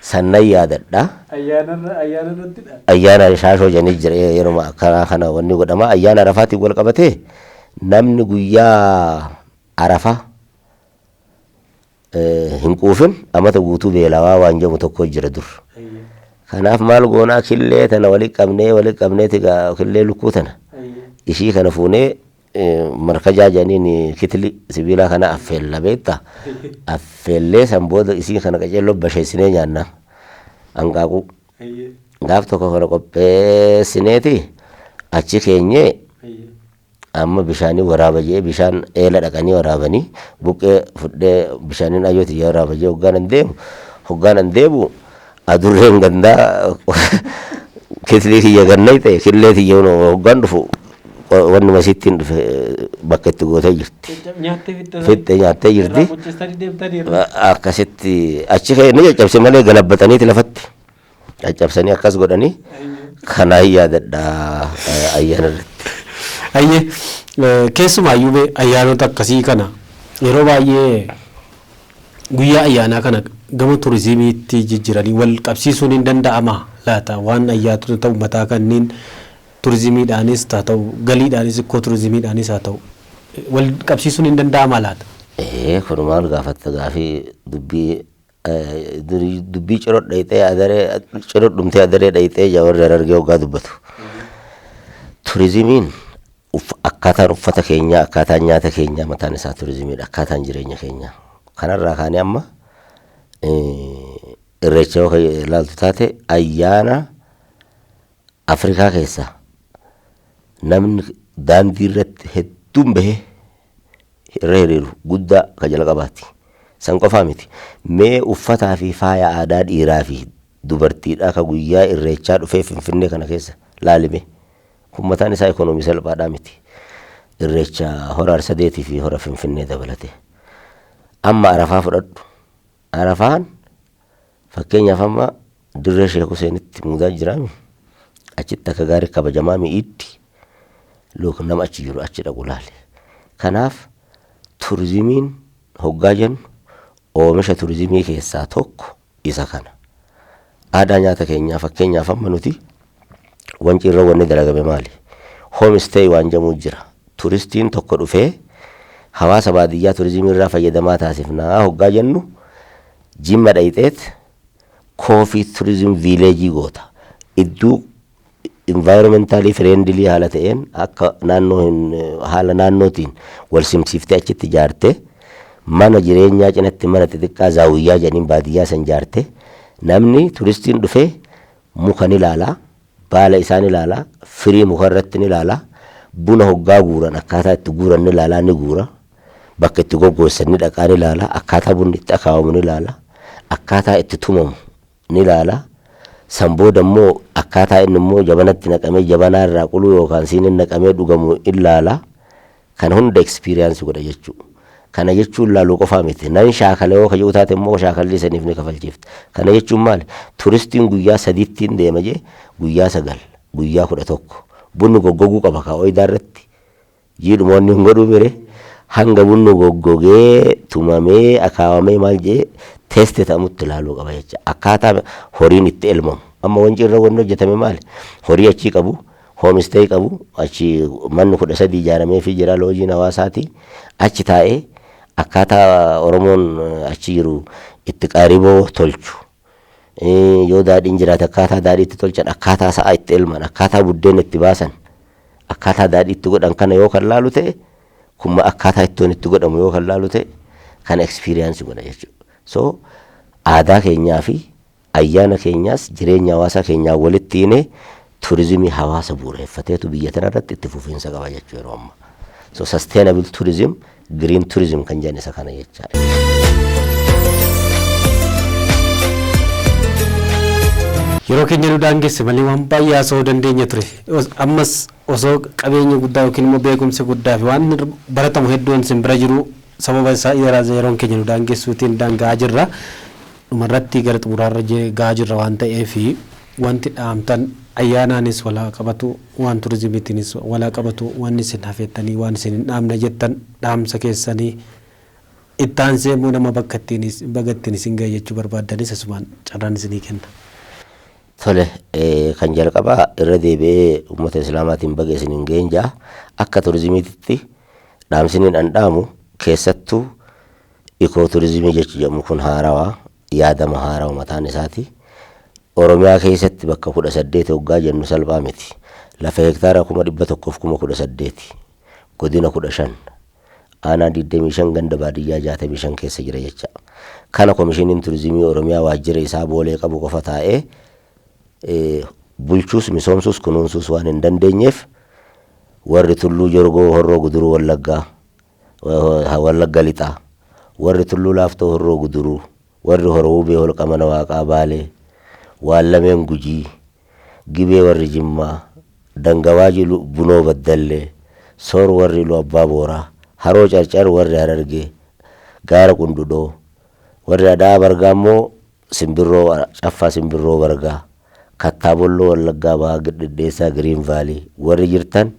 sannan yaadadha. Ayyaana irrattidha. Ayyaana shaashoo jedhanii jira, yeroo akkanaa kana wanni godhama. Ayyaana Arafaatiin wal qabatee namni guyyaa Arafaa hin quufin amata guutuu beelawaa waan jedhamu tokko jira dur. Kanaaf maal goonaa? Killee tana walitti qabnee, walitti qabneeti killee lukkuu tana ishii kana fuunee markajaa jedhaniin kitili sibiilaa kana affeella, beektaa? Affeellee san booda isii kana qaceelloo basheessinee nyaanna, hanqaaquu. Gaaf tokko kana qopheessineeti achi keenyee amma bishaanii waraaba jee, bishaan eela dhaqanii waraabanii, buqqee fudhee bishaaniin ayyooti waraaba jee hoggaan an deemu adurreen gandaa kitlii kiyya gannay ta'e, killee tiyya hoggaan dhufu wanni masittiin dhufe bakka itti gootee jirti. Nyaattee fixxee. Fixxee nyaattee jirti. Irraa qocceessanii deemtanii irra. Akkasitti achi ka'e ni caccabse malee galabbataniiti lafatti caccabsanii akkas godhanii. Kanaan yaadadha ayyaana irratti. Ayyee, keessumaayyuu mee ayyaanota akkasii kana yeroo baay'ee guyyaa ayyaanaa kana gama turizimiitti jijjiiranii wal qabsiisuun hin danda'ama laata? Waan ayyaanota uummataa kanneen turizimiidhaanis haa ta'u, galiidhaanis, ikkoo turizimiidhaanis haa ta'u, wal qabsiisuun hin danda'ama laata? Ee, kun maal gaafatta? Gaafii dubbii dubbii ciroo dhayxee adaree, ciroo dhumtee adaree dhayxee warri Harargee hoggaa dubbatu. Turizimiin akkaataan uffata keenyaa, akkaataan nyaata keenyaa mataan isaa turizimiidha, akkaataan jireenya keenyaa. Kanarraa kaanee amma Irreecha yoo ilaaltu taate, ayyaana Afrikaa keessaa namni daandii irratti hedduun bahee irra hiriiru guddaa ka jalqabaati. San qofaa miti. Mee uffataa fi faaya aadaa dhiiraa fi dubartiidhaa ka guyyaa Irreechaa dhufee Finfinnee kana keessa laalime. Kun mataan isaa ikoonoomii salphaadhaa miti. Irreecha Hora Arsadeetii fi Hora Finfinnee dabalate. Amma Arafaa fudhadhu. Arafaan fakkeenyaaf amma dirree Sheek Huseenitti muudaa jiraami. Achitti akka gaarii kabajamaa mi'iitti look nama achi jiru achi dhaqu laale. Kanaaf turizimiin hoggaa jennu oomisha turizimii keessaa tokko isa kana. Aadaa nyaata keenyaa fakkeenyaaf amma nuti Wancii irra wanni dalagame maali? Home stay waan jedhamu jira. Turistiin tokko dhufee hawaasa baadiyyaa turizimii irraa fayyadamaa taasifnaa hoggaa jennu, Jimma dhayxeet coffee tourism village goota. Iddoo environmentally friendly haala ta'een akka naannoo hin haala naannootiin wal simsiiftee achitti ijaarte, mana jireenyaa cinatti mana xixiqqaa zaawiyyaa jedhaniin baadiyyaa san ijaarte, namni turistiin dhufee muka ni ilaalaa, baala isaa ni ilaalaa, firii muka irratti ni ilaalaa, buna hoggaa guuran akkaataa itti guuran ni ilaalaa, ni guura, bakka itti goggoossan ni dhaqaa ni ilaalaa, akkaataa bunni itti akaawamu ni ilaalaa, akkaataa itti tumamu ni ilaalaa. San booda immoo akkaataa inni immoo jabanatti naqamee jabanaa irraa quluu yookaan siiniin naqamee dhugamu ilaalaa. Kana hunda experience godha jechuudha. Kana jechuun laaluu qofaa miti. Nan shaakala yoo kaji'u taate immoo shaakalli saniif ni kafalchiifta. Kana jechuun maali? Turistiin guyyaa 3ttiin deema jee guyyaa 9, guyyaa 11 bunni goggoguu qaba kaa ooyidaa irratti. Jiidhumoonni hin godhuu mire, hanga bunni goggogee tumamee akaawamee maal jee taste ta'amutti ilaaluu qaba jecha. Akkaataa horiin itti elmamu. Amma Wancii irra wanni hojjetame maali? Horii achii qabu, homestay qabu, achi manni 13 ijaaramee fi jira loojiin hawaasaati. Achi taa'ee akkaataa Oromoon achi jiru itti qaariboo tolchu. Yoo daadhiin jiraate akkaataa daadhii itti tolchan, akkaataa sa'a itti elman, akkaataa buddeena itti baasan, akkaataa daadhii itti godhan kana yoo kan laalu ta'e, kun akkaataa ittoon itti godhamu yoo kan laalu ta'e, kana experience godha jechuudha. So aadaa keenyaa fi ayyaana keenyaas jireenya hawaasaa keenyaa walitti hiinee turizimii hawaasa bu'uureffateetu biyya tana irratti itti fufiinsa qaba jechuudha yeroo ammaa. So sustainable tourism, green tourism kan jedhan isa kana jechaadha. Yeroo keenya nu daangesse malee waan baay'ee haasa'uu dandeenya ture. Ammas osoo qabeenya guddaa yookiin immoo beekumsa guddaa fi waan baratamu hedduun isin bira jiru, sababa isaa yeroon keenya nu daangessuutiin daanga'aa jirra. Dhumarratti gara xumuraarra gahaa jirra waan ta'eef, wanti dhaamtan ayyaanaanis walaa qabatu, waan turizimiitiinis walaa qabatu, wanni isin hafeettanii waan isin hin dhaamne jettan dhaamsa keessanii itti aansee immoo nama bakka ittiin baga ittiin isin gahe jechuu barbaaddanis asumaan carraan isinii kenna. Tole, kan jalqabaa irra deebi'ee uummata Islaamaatiin baga isiniin ga'een ja'a. Akka turizimiititti dhaamsiniin an dhaamu, keessattuu eco turizimii jechi jedhamu kun haarawaa, yaadama haarawa mataan isaati. Oromiyaa keessatti bakka 18 hoggaa jennu salphaa miti. Lafa hektaara 118,000, godina 15, aanaa 25, ganda baadiyyaa 65 keessa jira jecha. Kana Komishiniin Turizimii Oromiyaa waajjira isaa Boolee qabu qofa taa'ee bulchuus, misoomsuus, kunuunsuus waan hin dandeenyeef, warri Tulluu Jorgoo Horroo Guduruu Wallaggaa, Wallagga Lixaa, warri Tulluu Laaftoo Horroo Guduruu, warri Horoo Wubee Holqa Mana Waaqaa Baalee, waan lameen Gujii, Gibee warri Jimmaa, Dangawaaji Bunoo Baddallee, Soor warri Iluu Abbaa Booraa, Haroo Carcar warri Harargee, Gaara Qundhudhoo, warri Ada'aa Bargaa immoo Simbirroo Caffaa Simbirroo Bargaa, Kattaa Bolloo Wallaggaa Bahaa Dhidheessaa Green Valley warri jirtan,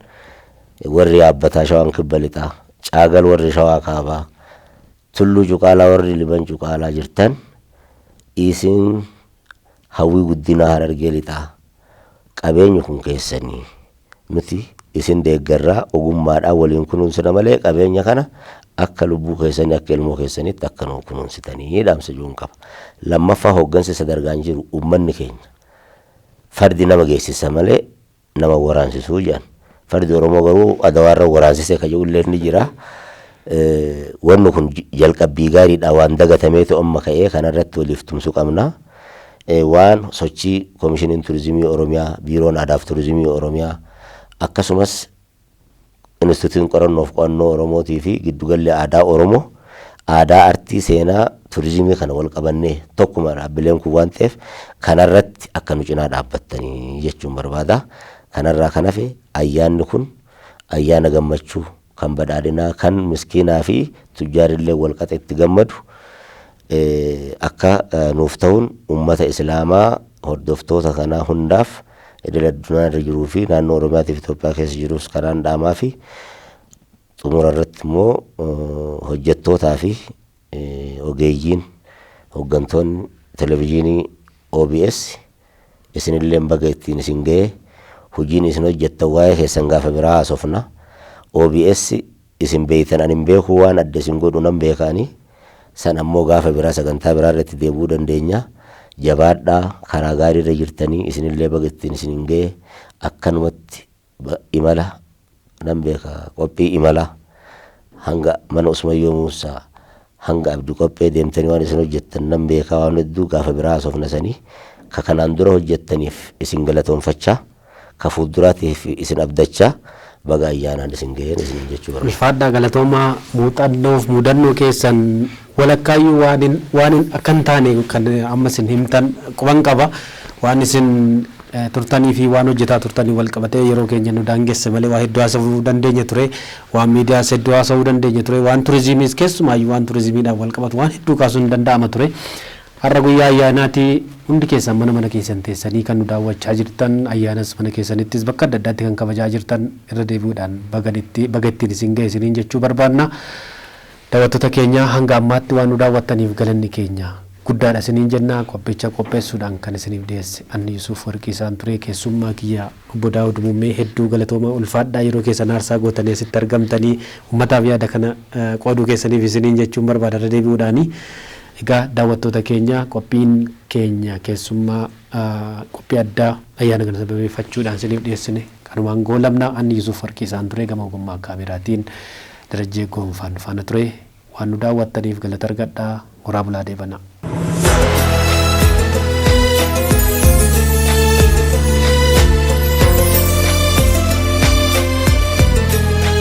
warri Yaabbataa Shawaan Kibba Lixaa, Caagal warri Shawaa Kaabaa, Tulluu Cuqaalaa warri Liban Cuqaalaa jirtan, isin hawwii guddinaa Harargee Lixaa, qabeenyi kun keessanii. Nuti isin deeggarraa, ogummaadhaan waliin kunuunsina malee qabeenya kana akka lubbuu keessanii, akka ilmoo keessaniitti akka nuu kunuunsitanii dhaamsa jiruun qaba. Lammaffaa, hooggansi sadarkaan jiru, uummanni keenya fardi nama geessisa malee nama waraansisuu jedhan. Fardi Oromoo garuu adawaarra waraansisee ka jedhullee ni jira. Wanni kun jalqabbii gaariidha, waan dagatameetu amma ka'ee kanarratti waliif tumsuu qabna. Waan sochii Komishiniin Turizimii Oromiyaa, Biiroon Aadaaf Turizimii Oromiyaa, akkasumas Instituutiin Qorannoof Qo'annoo Oromootii fi Giddugalli Aadaa Oromoo aadaa, artii, seenaa, turizimii kana wal qabannee tokkuma dhaabbileen kun waan ta'eef, kanarratti akka nu cinaa dhaabbattanii jechuun barbaada. Kanarraa kan hafe ayyaanni kun ayyaana gammachuu, kan badhaadhinaa, kan miskiinaa fi tujjaarillee wal qaxe itti gammadu. Akka nuuf ta'uun uummata Islaamaa hordoftoota kanaa hundaaf idil addunyaa irra jiruu fi naannoo Oromiyaatiif Itoophiyaa keessa jirus kanaan dhaamaa fi xumura irratti immoo hojjettootaa fi ogeeyyiin hooggantoonni televizyiinii OBS isinillee baga ittiin isin ga'e. Hojiin isin hojjettan waa'ee keessan gaafa biraa haasofna. OBS isin beeytan ani hin beeku, waan adda isin godhu nan beekaanii san ammoo gaafa biraa sagantaa biraa irratti deebi'uu dandeenya. Jabaadhaa, karaa gaarii irra jirtanii, isinillee baga ittiin isin hin ga'e. Akkanumatti imala nan beeka, qophii imala hanga mana Usmayyoo Muusaa hanga Abdii Qophee deemtanii waan isin hojjettan nan beekaa, waan hedduu gaafa biraa haasofna. Sanii ka kanaan dura hojjettaniif isin galatoonfachaa, ka fuulduraatiif isin abdachaa, baga ayyaanaan isin ga'een isin jechuu barbaada. Ulfaadhaa, galatoomaa. Muuxannoof mudannoo keessan walakkaayyuu waan hin akka hin taane kan amma isin himtan quban qaba. Waan isin turtanii fi waan hojjetaa turtanii wal qabatee yeroo keenya nu daangesse malee waa hedduu haasa'uu dandeenya ture. Waan miidiyaas hedduu haasa'uu dandeenya ture. Waan turizimiis, keessumaayyuu waan turizimiidhaan wal qabatu waan hedduu kaasuun hin danda'ama ture. Har'a guyyaa ayyaanaati, hundi keessan mana mana keessan teessanii kan nu daawwachaa jirtan, ayyaanas mana keessanittis bakka adda addaatti kan kabajaa jirtan, irra deebi'uudhaan baga ittiin isin ga'e isiniin jechuu barbaanna. Daawwattoota keenya, hanga ammaatti waan nu daawwattaniif galanni keenya guddaadha isiniin jenna. Qophicha qopheessuudhaan kan isiniif dhiyeesse anni Yusuuf Warqii isaan ture. Keessummaa kiyya obbo Daawud Muummee hedduu galatooma, ulfaadhaa, yeroo keessan aarsaa gootanii asitti argamtanii uummataaf yaada kana qooduu keessaniif isiniin jechuun barbaada irra deebi'uudhaani. Egaa daawwattoota keenya, qophiin keenya keessummaa qophii addaa ayyaana kana sababeeffachuudhaan isiniif dhiyeessine kanumaan goolabna. Anni Yusuuf Warqii isaan ture, gama ogummaa kaameraatiin Darajjee Goonfaan faana ture. Waan nu daawwattaniif galata argadhaa, horaa bulaa, deebanaa.